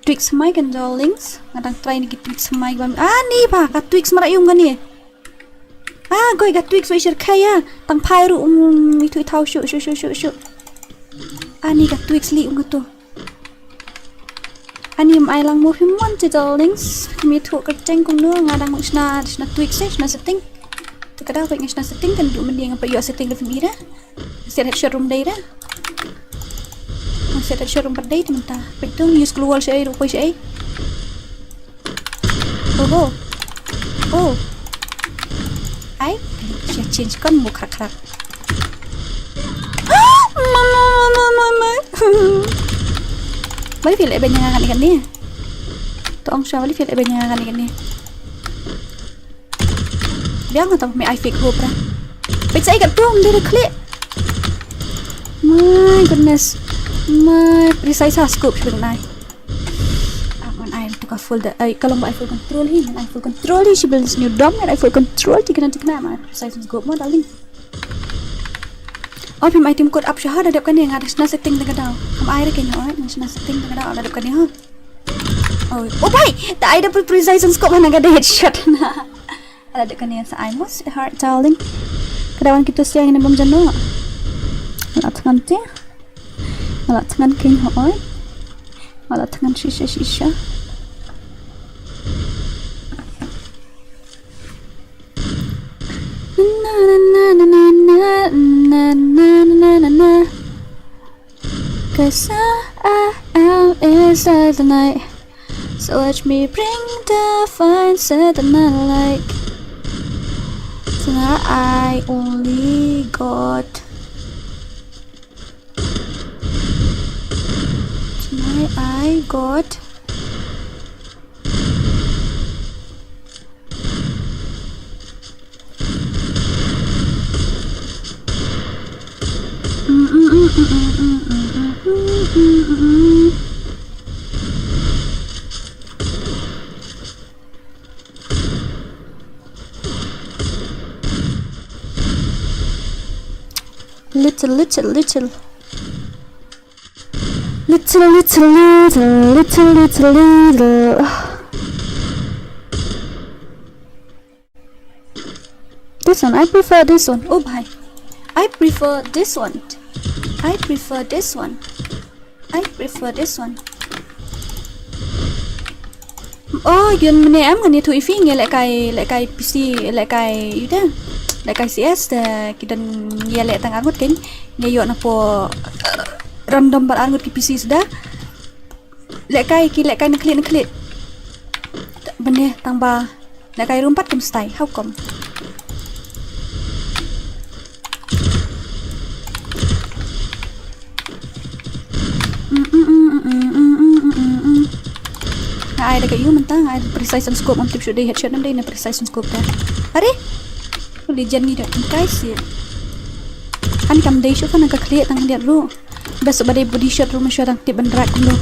Twix mai kan jol links. Nga dang try ni ki Twix mai bam. Ah, ni ba ka Twix mara yung kane. Ah, goi ka Twix wei shir kaya. Tang phai ru um itu itau shu shu shu shu shu. Ah, ni ka Twix li um ka tu. Ani ym ai lang mo phim mon te jol links. Phim ithuh kyrteng kumno nga dang shna shna Twix eh, shna setting. Te ka dau peit nga shna setting kan du mynne nga peit ïoh setting da phim i re. Set headshot rum dei re. Set headshot rum pat dei te mynta. Peit tu use global sha ei ru poi sha ei. Oh oh. Oh. Ai, sha change kon mo khrak khrak. Mama mama mama. Bali fil ebe nyanga kan ikan ni. Tong sha bali fil ebe nyanga kan ikan ni. Biang ka tang me ai fake hope ra. Peit sa ai ka tum dia klik. My goodness. My precise ha scope shibun nai. Ah, man ai tu ka full da. Ai ka long ba ai full control hi, man ai full control hi shibun new dom, man ai full control ti kena ti kena man precise scope mo darling. Oh, phim ai tim code up shahada dep kane nga da shna setting da ka dau. Kam ai re kane oi, nga shna setting da ka dau da dep kane ha. Oh, oh bai, ta ai da pre- precise scope hana ka da headshot na. Ala da kane sa ai mo sweetheart darling. Ka da wan kitu siang ini bom jano. Ala tngan ti. Ala tngan king ho oi. Ala tngan shisha shisha. Na na na na na na na na na na na. Cause I, I am is the night. So watch me bring the fire, set the night like. Tonight I only got. Tonight I got. Little, little, little. Little, little, little, little, little, little. This one, I prefer this one. Oh, bhai. I prefer this one. I prefer this one. I prefer this one. Oh, yun mane em ngan ïathuh ïa phi ngi lehkai lehkai P C lehkai ïa u de lehkai C S te ki don ngi leh tang arngut kein ngi ïoh na po random bar arngut ki P C suda lehkai ki lehkai na khlieh na khlieh bane tang ba lehkai rum pat kum stai how come. Ai da ka ïu mynta, ai precision scope, ym tip shuh dei headshot ne ym dei ne precision scope ta. Are? Uli jan ngi da kai si. Kan kam dei shuh kan ka khlieh tang khlieh ruh. Best ba dei body shot ruh, mynshuwa dang tip ban rak kumno.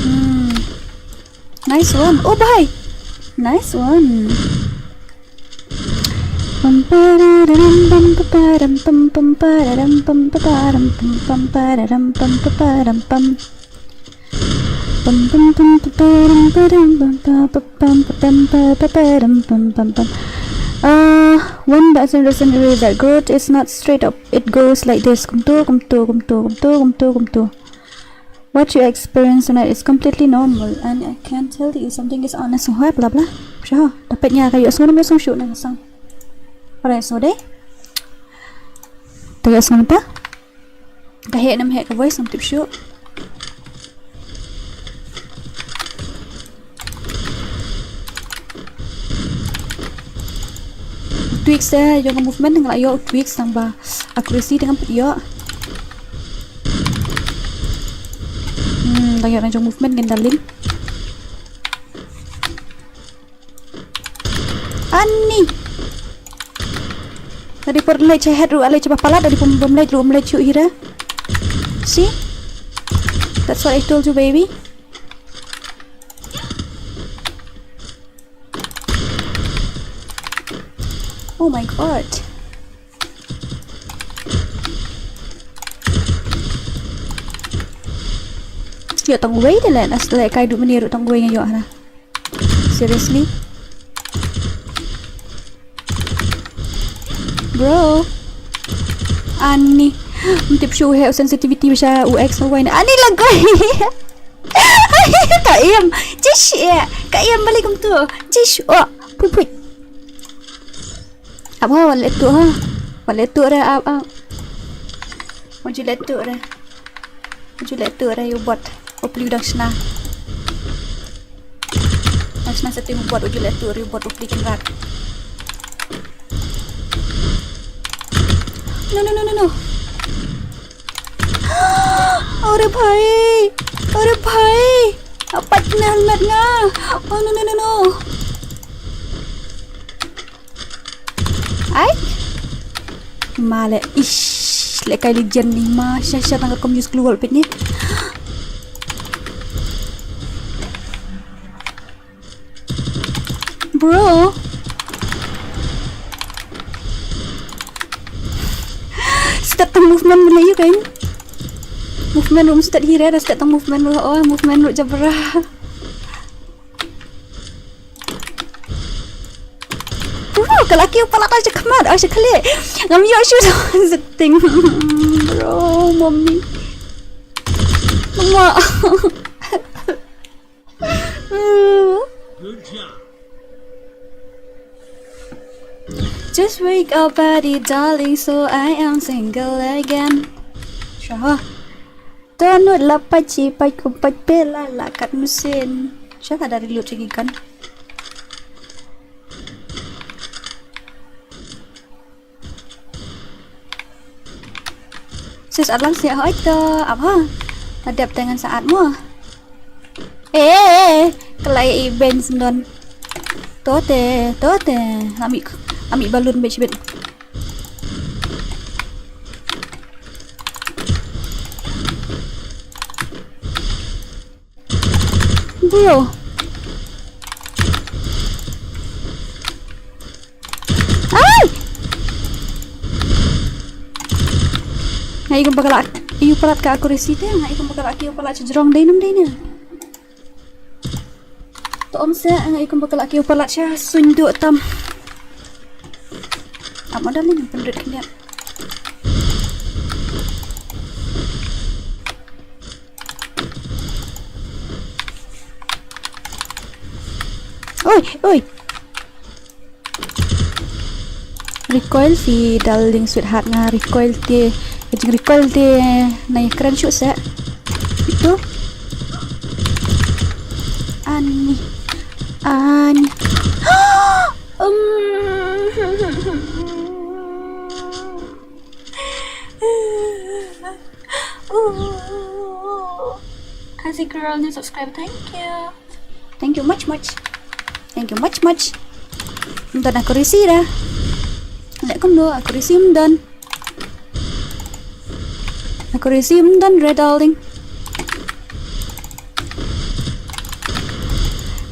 Hmm. Nice one. Oh, bhai. Nice one. Pam pararam pam pararam pam pam pararam pam pararam pam pam pararam pam pararam pam. Pam pam pam pam pam pam pam pam pam pam pam pam pam pam pam. Uh, one button doesn't erase that good. It's not straight up. It goes like this. Kumtu, kumtu, kumtu, kumtu, kumtu, kumtu. What you experience tonight is completely normal, and I can tell you something is honest. Wah, bla bla. Sha, dapat nya kayu asung, asung shu na asung. Alright, so deh. Tayo asung ta. Ka heh nam heh ka voice nam tip shuh. Tweaks te jong ka movement nga la ïoh tweaks tang ba accuracy te ngam pat ïoh. Hmm, tang ïoh na jong movement ngan dalin. Ani. Tadi por leit sha head ruh, leit sha palat, tadi pom bom leit ruh, bom leit shuh hi re. See? That's what I told you, baby. Oh my god. Ïoh tang wei de len, as le kai du menir tang wei nga ïoh hana. Seriously? Bro. Ani. Ym tip shuh he sensitivity ba sha u X u Y ne. Ani lagoi. Ka im. Jish, eh. Ka im balik kumtu. Jish. Oh, pui pui. Ap ha, wat leh tuh ha. Wat leh tuh re, ap, ap. Wat ju leh tuh re. Wat ju leh tuh re, u bot. Hopefully u dang shna. Dang shna setting u bot, wat ju leh tuh re, u bot, hopefully kan rat. No, no, no, no, no. Ore bhai. Ore bhai. Apat na helmet nga. Oh, no, no, no, no. Ai. Ma le, ish, le kai li jen ni ma, sha sha tang kum use glue wall pit ni. Bro. Start tang movement mele yu kan. Movement room start hira, start tang movement ru, oh, movement ru jabra. Uh, ka la kiew palat, ah, sha khmat, ah, sha khlieh. Ngam ïoh shuh setting. Bro, mommy. Mama. Good job. Just wake up, buddy, darling, so I am single again. Sha. Download la pait shi pait kum pait pela la kat mesin. Sha ka da reload lagi kan. Sis alang sia hoi to apa? Adap dengan saat mo. Eh, eh, eh. Kelai i ben sendon. Tote, tote. Ami, ami balun bit bit. Bro. Ai! Nga i kumba ka la, i u palat ka accuracy te, nga i kumba ka la ki u palat sha jrong dei nam dei ne. To om se, nga i kumba ka la ki u palat sha suiñ duh tam. Ap ma darling, pynrit khyndiat. Oi, oi. Recoil phi darling sweetheart nga recoil te. Ka jing recoil te na ïa kren shuh seh. Itu. Ani. Ani. Um. Zee girl, new subscriber. Thank you. Thank you much much. Thank you much much. Ym don accuracy da. Leh kumno, accuracy ym don. Accuracy ym don re darling.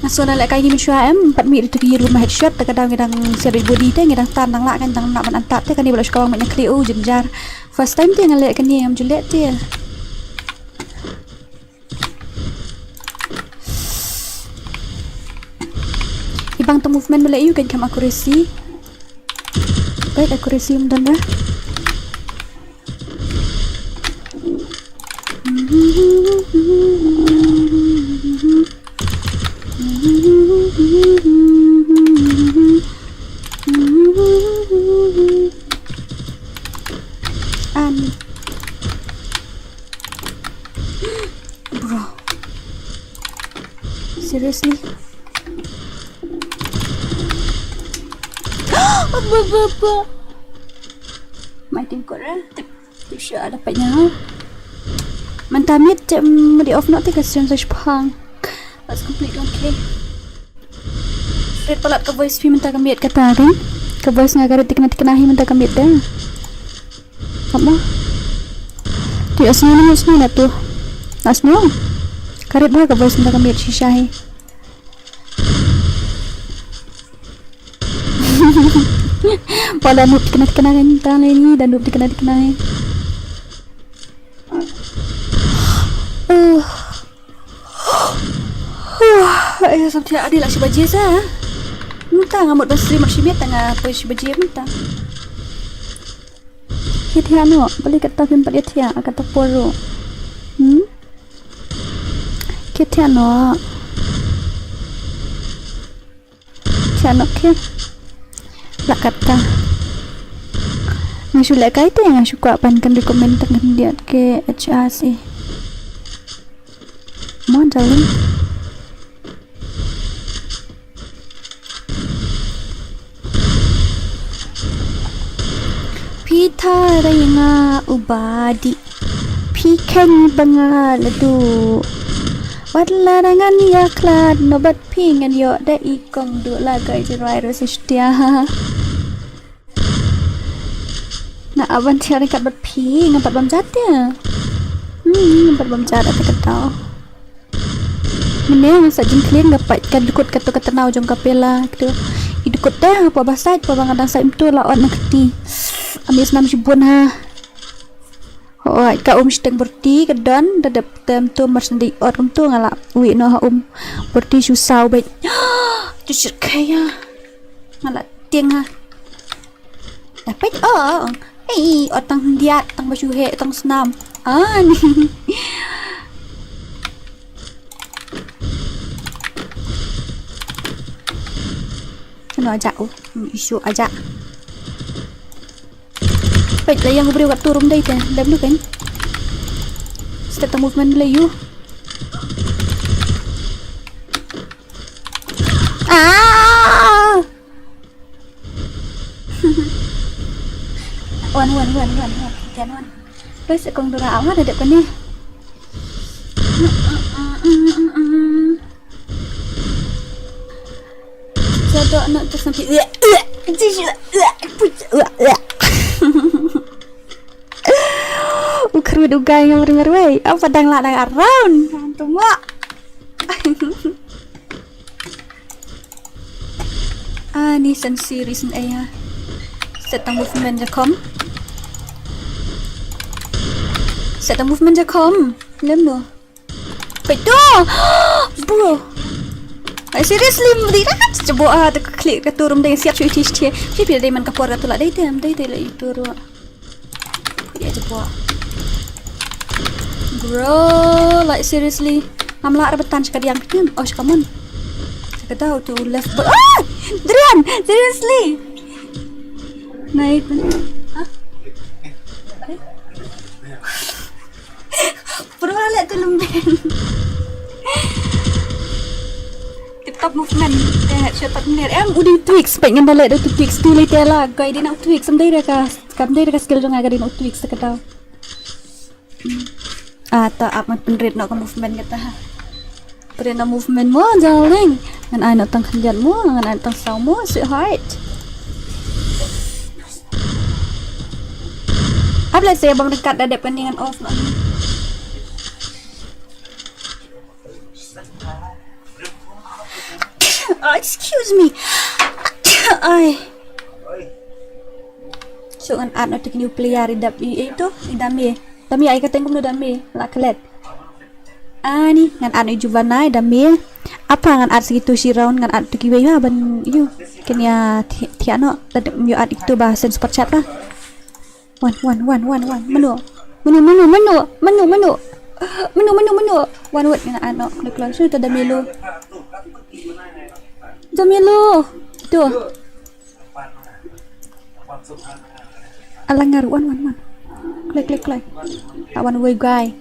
Nga shu leh kai ni mynshuwa em, pat mih ïa tu ki ruh ma headshot, te ka daw ngi dang siat body te, ngi dang tan dang lah kan dang lah ban antap te, kane ba la shu kawang mih na khlieh u jynjar. First time te nga leh kane, ngam ju leh te. I bang tu movement ba leh ïa u kan kham accuracy. Peit accuracy ym don re. Ani. Bro. Seriously? Apa, apa, apa? Mai tingkor eh. Tip, tip sha dapat nya. Mynta miet te, mm, di off note te ka stream sa shipang. Let's complete one K. Rit palat ka voice phi mynta ka miet kata kan. Ka voice nga ka rit tikna tikna hi mynta ka miet te. Apa? Ti asni ni asni na tu. Asni. Ka rit ba ka voice mynta ka miet shisha hi. Pala nup tikna tikna kan ta ni, dan nup tikna tikna ni. Uh. Ai, samtia adi lah shi baje sa. Mynta nga mut ban stream shi miet nga poi shi baje mynta. Khie thiah noh, balei kata phim pat ïa thiah, kata por ruh. Hmm? Khie thiah noh. Thiah noh khie. Lah kata. Nga shu leh kai te, nga shu kwah ban kan recommend tang khyndiat ki H R C. Mon darling. Phi tharai nga u ba dih. Phi kheiñ ba nga la duh. Wat la da ngan ïa khlad noh bad phi ngan ïoh da i kong duh la kai jrwai ruh sa shtia. Nga aban thiah ryngkat bad phi, nga pat bam jat te. Hmm, nga pat bam jat ate ka daw. Mynne nga sa jingkhlem nga pat ka dkut kato ka tnaw jong ka Pela kito. I dkut te ha pwa ba sait pwa ba nga dang sait mynta la ot na kti. Ami snam shibun ha. Hooid ka um shiteng byrti ka don da dep tem tu mar sendei ot um tu nga la wi no ha um byrti shu saw beit. Tu shirkhaya. Nga la tieng ha. Dapat oh. Ei, oh tang diat, tang ba shu heh, tang snam. Ah ni. Kano aja oh, isu aja. Peit la ïa u briew kat tu rum dei te, lem nu kan. Step tang movement la ïa u. Ah! Wan, wan, wan, wan, wan. Jan wan. Peit se kong dura awa da dep kane. Sa dok noh tu sampai. U khrud u guy nga marwei marwei. Apa dang lah dang around. Kan tu mak. Ah, ni sen series ni ai ha. Set tang movement ja khom. Set tang movement ja khom. Lem no. Peit tu. Bro. Ai seriously mri rat jabo ah, te ka klik ka turum dei siap shu iti shtie. Shi pil dei man ka por ka tu la dei tem dei dei la itu ru. Ïa jabo. Bro, like seriously. Ngam lah ra batan shaka diang ktim. Oh shaka mon. Shaka dau tu left bot. Ah! Drian, seriously. Nai. Ha? Pura leh tu lembeng. Tip top movement. Eh, headshot pat ner. Em, u dei Twix. Peit ngan da leh da tu Twix. Tu lei te la. Guy dei na u Twix. Em dei da ka. Kam dei da ka skill jong nga ka dei na u Twix da ka dau. Ah, ta ap man pynrit noh ka movement kata ha. Pynrit noh movement mo, darling. Ngan ai noh tang khyndiat mo, ngan ai tang saw mo, sweetheart. Ap lehse bang dekat da dep kane ngan off noh. Ah, excuse me. Ai. Shu ngan add noh te ki new player i dap i, i to, i dame. Dame ai ka teng kumno dame, la klet. Ani, ngan add noh i Juvana i dame. Apa ngan add sa kito shi round, ngan add to kiwei ba ban ïoh. Kenia thiah noh, da dep ïoh add ito ba send super chat ba. Wan, wan, wan, wan, wan. Mano? Mano, mano, mano? Mano, mano? Mano, mano, mano? Wan, wan, ngan add noh. Kloi, kloi. Shu to dame lo. Dame lo. To. Alang ngar, wan, wan, wan. Kloi, kloi, kloi. Ah, wan wei guy.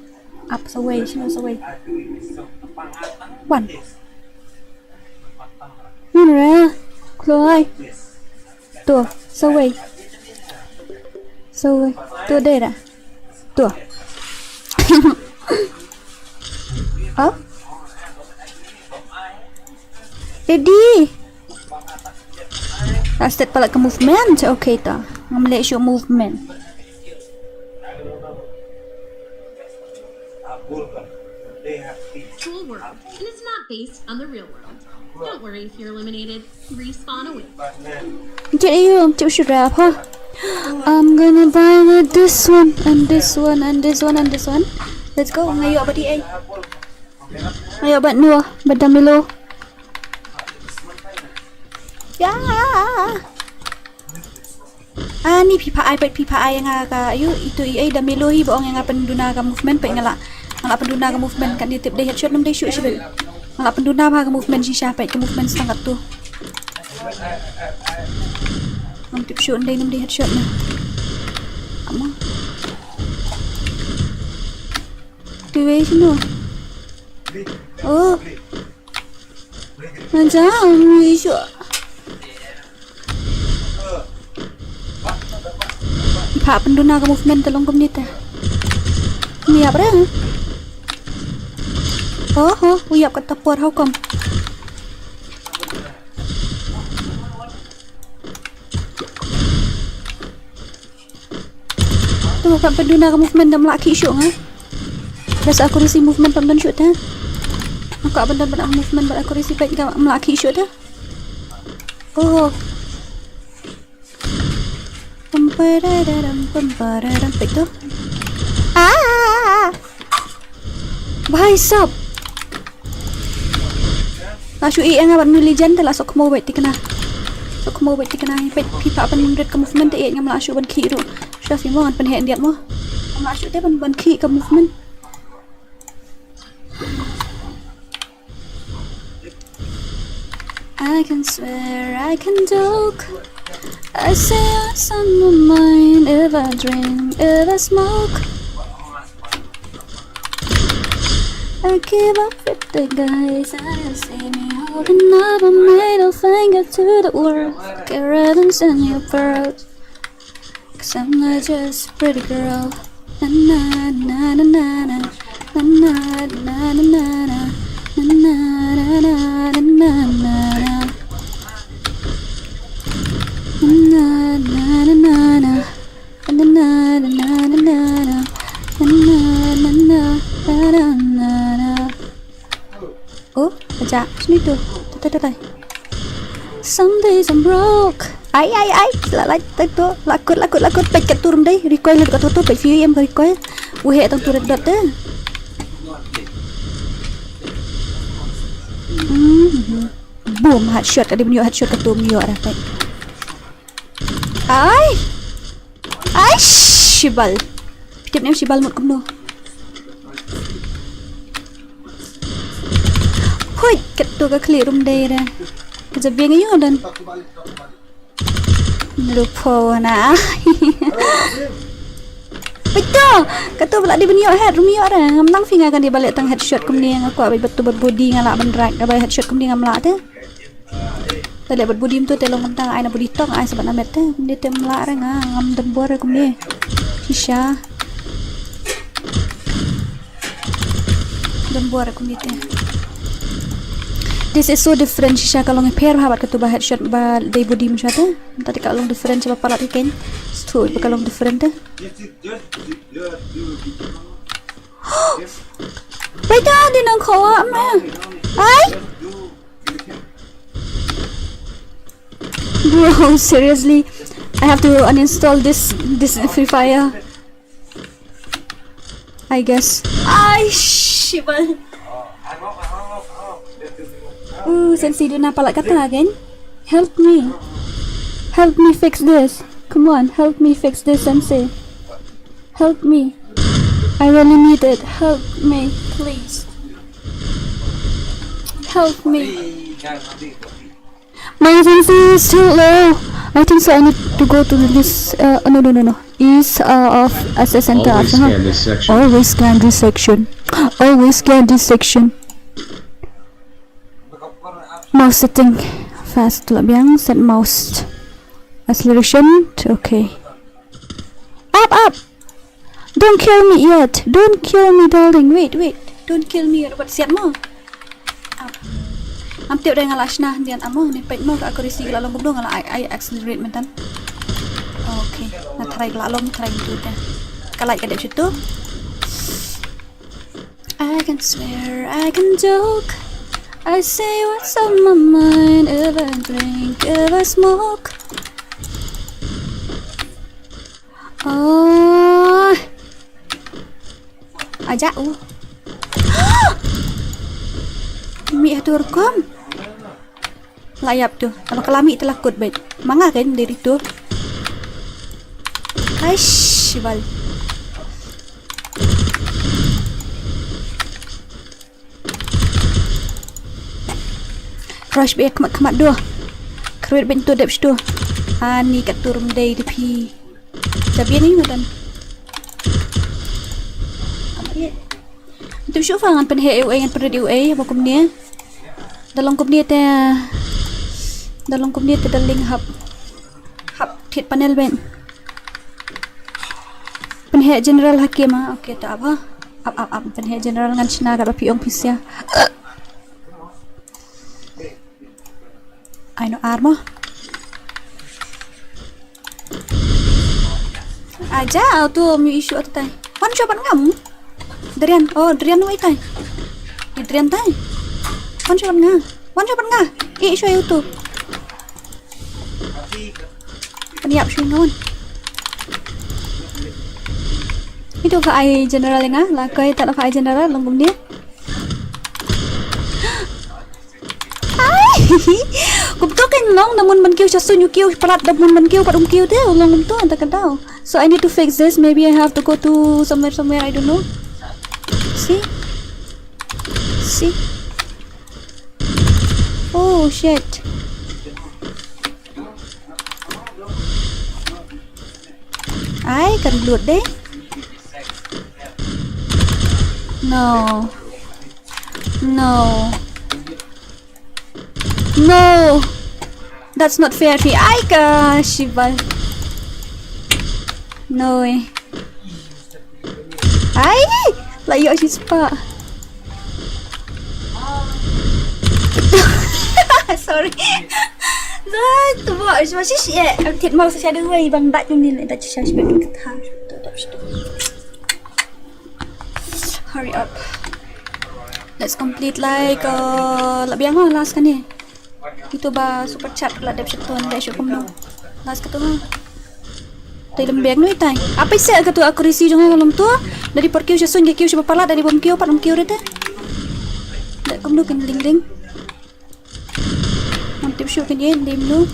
Ap sa wei, sino sa wei. Wan. Wan re. Kloi. To, sa wei. Sa wei. To dei ra. To. Oh. Ready. Lastet pala ka movement. Okay ta. Ngam leh shuh movement. Cool world, and it's not based on the real world. Don't worry if you're eliminated. Respawn awaits. Get you to shoot up, huh? I'm gonna buy the, this one and this one and this one and this one. Let's go. Ngayo ba di ai. Ngayo ba nuo ba damilo. Ya. Ani phi pha ai peit, phi pha ai nga ka yu itu i ai damilo hi ba ong nga pynduna ka movement peit nga la. Nga la pynduna ka movement kan ni tip dei headshot nam dei shu shu. Nga la pynduna ba ka movement shisha peit ka movement stang kat tu. Ngam tip shuh ndei nam dei headshot na. Ama. Dei wei sino. Oh. Ngan jam wei shuh. Pha pynduna ka movement te long kumne te. Ni ap re. Oh ho, u ap kata por how come. Tu ka pynduna ka movement da mlak ki shuh nga. Bas accuracy movement pam don shuh te. Ka pynduna movement ba accuracy pek ka mlak ki shuh te. Oh. Pam pararam pam pararam pek tu. Ah. Bhai sab. Nga shu ïeh nga ban mih legend te la sok mo bait tikna. Sok mo bait tikna peit phi pha ban mundret ka movement te ïeh ngam la shu ban khih ruh. Shu fi mo ngan pynheh ndiat mo. Ngam la shu te ban ban khih ka movement. I can swear, I can joke. I say what's on my mind if I drink, if I smoke. I keep up with the guys and you see me holding up a middle finger to the world. Get red and send your pearls. 'Cause I'm not just a pretty girl. Na, na, na, na, na, na. Na, na, na, na, na, na. Na, na, na, na, na, na, na, na. Na, na, na, na, na. Na, na, na, na, na, na. Na, na, na, na, na, na, na. Oh, aja. Sini tu. Tu, tu, tu, tu. Some days I'm broke. Ai, ai, ai. La, la, tu, tu. Lakut, lakut, lakut. Peit kat tu rum dei. Recoil kat tu, tu. Peit view em ka recoil. Weh, tang tu red dot dei. Mhm. Boom, headshot. Ka dei ban ïoh headshot kat tu, ban ïoh dah, peit. Ai. Ai, shibal. Tip ne shibal mut kumno. Hui, kat tu ka khlieh rum dei re. Ka jabieng ayu dan. Lupo na. Betul. Kat tu ba la dei ban ïoh head, rum ïoh re. Ngam nang fi nga kan dei ba leh tang headshot kumne nga kwah ba betul ba body nga lah ban rak. Ba headshot kumne ngam lah te. Te leh bad body mynta te long mynta ai na body tong ai sa bad na met te. Kumne te mlah re nga ngam dembor re kumne. Shisha. Bor kumne te. This is so different, shisha ka long pher bha bad katu ba headshot ba dei body mynshwa te. Mynta te ka long different sha ba palat ka keiñ. Stu ba ka long different te. Baita di nang khawa ma. Ai. Bro, seriously, I have to uninstall this this Free Fire. I guess. Ai, shibal. Uh, Sensei, duna palat kata again. Help me. Help me fix this. Come on, help me fix this, Sensei. Help me. I really need it. Help me, please. Help me. My Sensei is too low. I think so. I need to go to this. Uh, no, no, no, no. East uh, of S S Center. Always scan this section. Always scan this section. Always scan this section. Mouse setting. Fast lah biang. Set mouse. Acceleration. Okay. Up, up. Don't kill me yet. Don't kill me, darling. Wait, wait. Don't kill me. Wat siat mo. Am tip dei nga la shna hyndiat amo ne peit mo ka accuracy ka la long kumno nga la ai, ai accelerate myntan. Okay, nga try ka la long, try tu te. Ka lai ka dep situ. I can swear, I can joke. I say what's on my mind, ever drink, ever smoke. Oh. Aja u. Mi atur kom. La ïap tu. Apa kelami telah kut bet. Manga kan dari tu. Aish, bal. Rush be khmat khmat do. Kruit ben tu dep stu. Ani ka turum dei de phi. Jabian ni matan. Apa ye? Tu shu fa ngan pynhe eu ei ngan pynrit eu ei ba kumne. Da long kumne te. Da long kumne te da ling hap. Hap thied panel ben. Pynhe general ha kem ah. Okay, ta ap ha. Ap ap ap pynhe general ngan shna kat ba phi ong phi sia. Ai no ar mo. Aja auto mi issue atai. Wan shu ban ngam. Drian, oh Drian wai tai. Drian tai. Wan shu ban nga. Wan shu ban nga. Eh shu auto. Pynïap shuh ngon. Itu ka ai general nga, la koi ta ka ai general long kumne. Ai. Kumto kan long da mun ban kiew sha suiñ u kiew palat da mun ban kiew pat um kiew te u long kumto anta ka daw. So I need to fix this. Maybe I have to go to somewhere somewhere I don't know. See? See? Oh shit. Ai ka reload deh. No. No. No. That's not fair. Ai ka shibal. No way. Ai, la ïoh shi spah. Sorry. Dah tu buat cuma sih eh. Tit mau sih ada wei bang dak ni ni dak sih sih. Hurry up. Let's complete like uh, lebih yang last kan ni. Itu ba super chat la dep shatun dei shu kumno. Last katu ha. Tai lem bag nu itai. Apa ise katu aku risi jong ha lem tu. Dari por kiu sha suiñ ke kiu sha palat dari bom kiu pat bom kiu rete. Dei kumno kin ding ding. Mantip shu kin ye dim nu.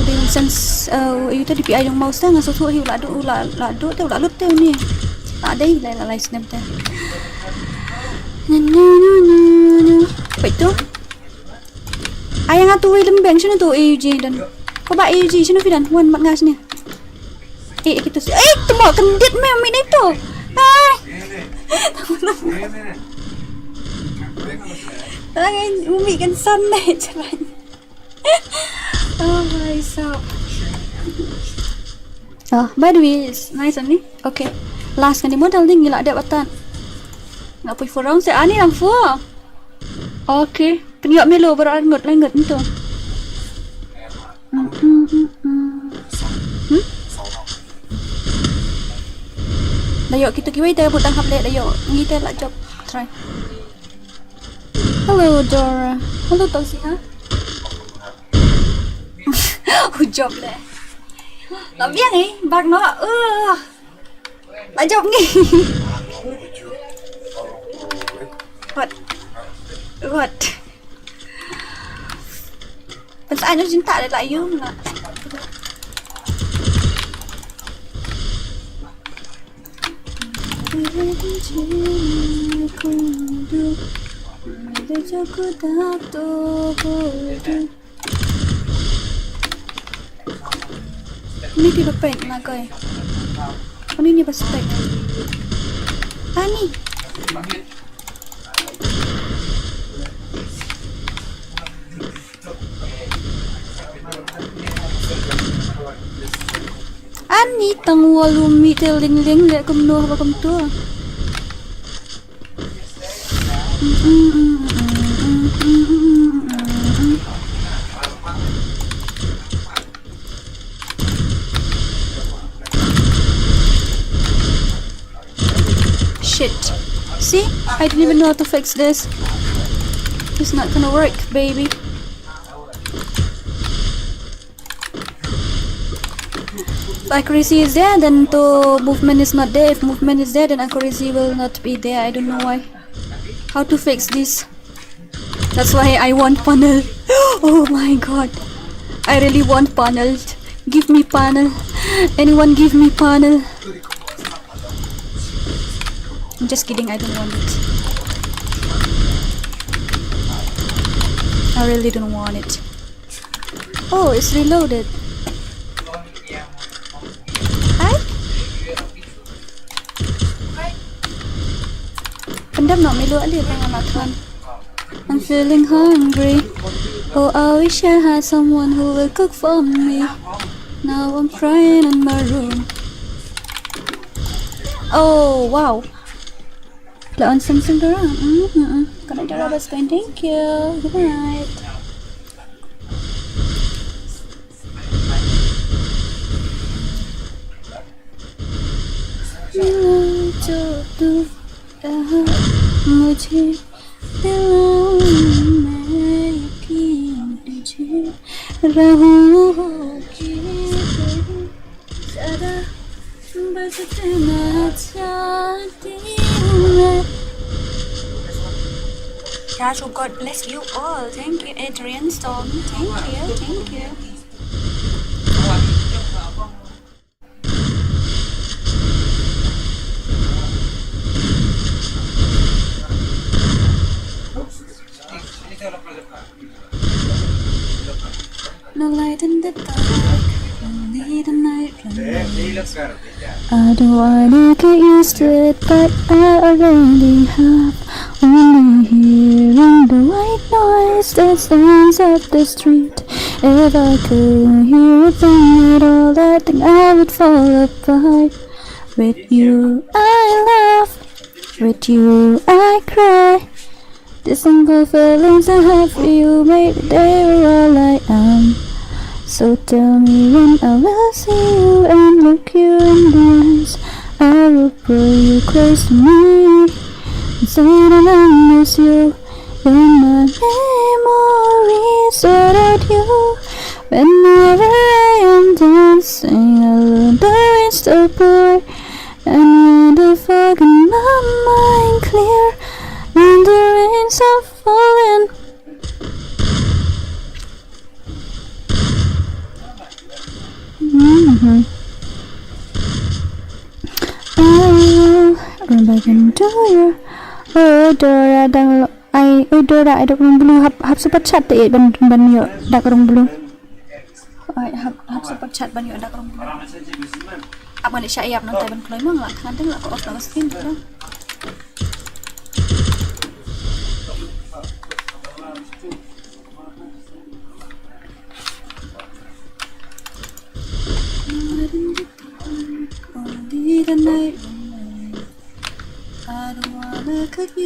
Ding sense uh, itu di pi ai jong mouse ta nga so so hi la du la la du te la lut te ni. La dei la la snap te. Ni ni ni ni. Apa itu? Ai nga tu wei lem beng shano tu A U G dan. Ko ba A U G shano fidan wan mat nga shane. Eh kita si. Eh temo kendit me mi ni tu. Ai. Ai umi kan san dai jalan. Oh my so. Oh, by the way, it's nice ni. Okay. Last kan di modal ding ila dep atan. Nga poi four rounds te ani lang four. Okay. Pynïoh melo baroh ar ngut lai ngut nto. Hmm? Da ïoh kita kiwei te bud dang hap leh da ïoh ngi te la jop. Try. Hello Dora. Hello Tausi ha. U jop leh. La biang eh bak no. Uh. La jop ngi. What? What? Pynta anu jinta de la yu na. Ni ki ba pek na koi. Ani ni ba spek. Ani. Ani tang walu mi te ling ling le kumno ba kumto. Shit. See? I didn't even know how to fix this. It's not gonna work, baby. If accuracy is there, then the movement is not there. If movement is there, then accuracy will not be there. I don't know why. How to fix this? That's why I want panel. Oh my god. I really want panel. Give me panel. Anyone give me panel? I'm just kidding, I don't want it. I really don't want it. Oh, it's reloaded. Hi. Pyndam noh melu ali ba nga la thon. I'm feeling hungry. Oh, I wish I had someone who will cook for me. Now I'm crying in my room. Oh, wow. Lawan Samsung dorang. Mm-hmm. Kena jaga bas kain. Thank you. Good night. जो तू कहा मुझे दिल में यकीन तुझे रहूं होके ज्यादा बस इतना चाहती हूँ मैं। Gosh, oh God bless you all. Thank you, Adrian Storm. Thank you, thank you. No light in the dark, only the night rain. I don't wanna get used to it, but I already have. Only hearing the white noise that sounds up the street. If I could hear a thing at all, I think I would fall apart. With you, I laugh. With you, I cry. These simple feelings I have for you, maybe they were all I am. So tell me when I will see you and look you in the eyes. I will pull you close to me and say that I miss you. You're my memories without you. Whenever I am dancing alone, the rain still pour. And when the fog in my mind clear, and the rains are falling. Mm-hmm. Oh, run back into your, oh, Dora, dang lo-, ai, oh, Dora, ai, dak rung blue, hap, hap super chat te, ban, ban ïoh dak rung blue. Ai, hap, hap super chat ban ïoh dak rung blue. Ap ngan ïa shah ïap nangta ban kloi ma nga la khan dang la ka off la ka screen tu. Only the night rain. I don't wanna cut you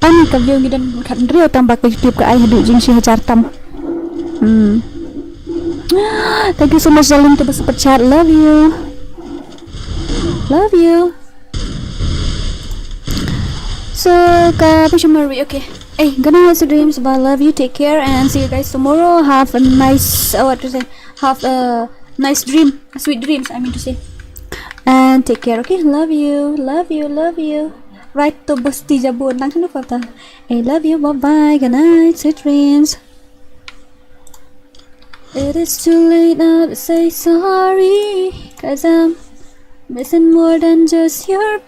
Ani ka view ngi don khathynriew tam, ba ka YouTube ka ai haduh jingshi hajar tam. Hmm. Thank you so much, darling, to the super chat. Love you. Love you. So, ka pishamawi, okay. Hey, gonna have some dreams, but love you, take care, and see you guys tomorrow. Have a nice, uh, what to say? Have a nice dream, a sweet dreams, I mean to say. And take care, okay? Love you, love you, love you. Right to bosti jabu nang kanu pata. I love you, bye bye, good night, sweet dreams. It is too late now to say sorry, cause I'm missing more than just your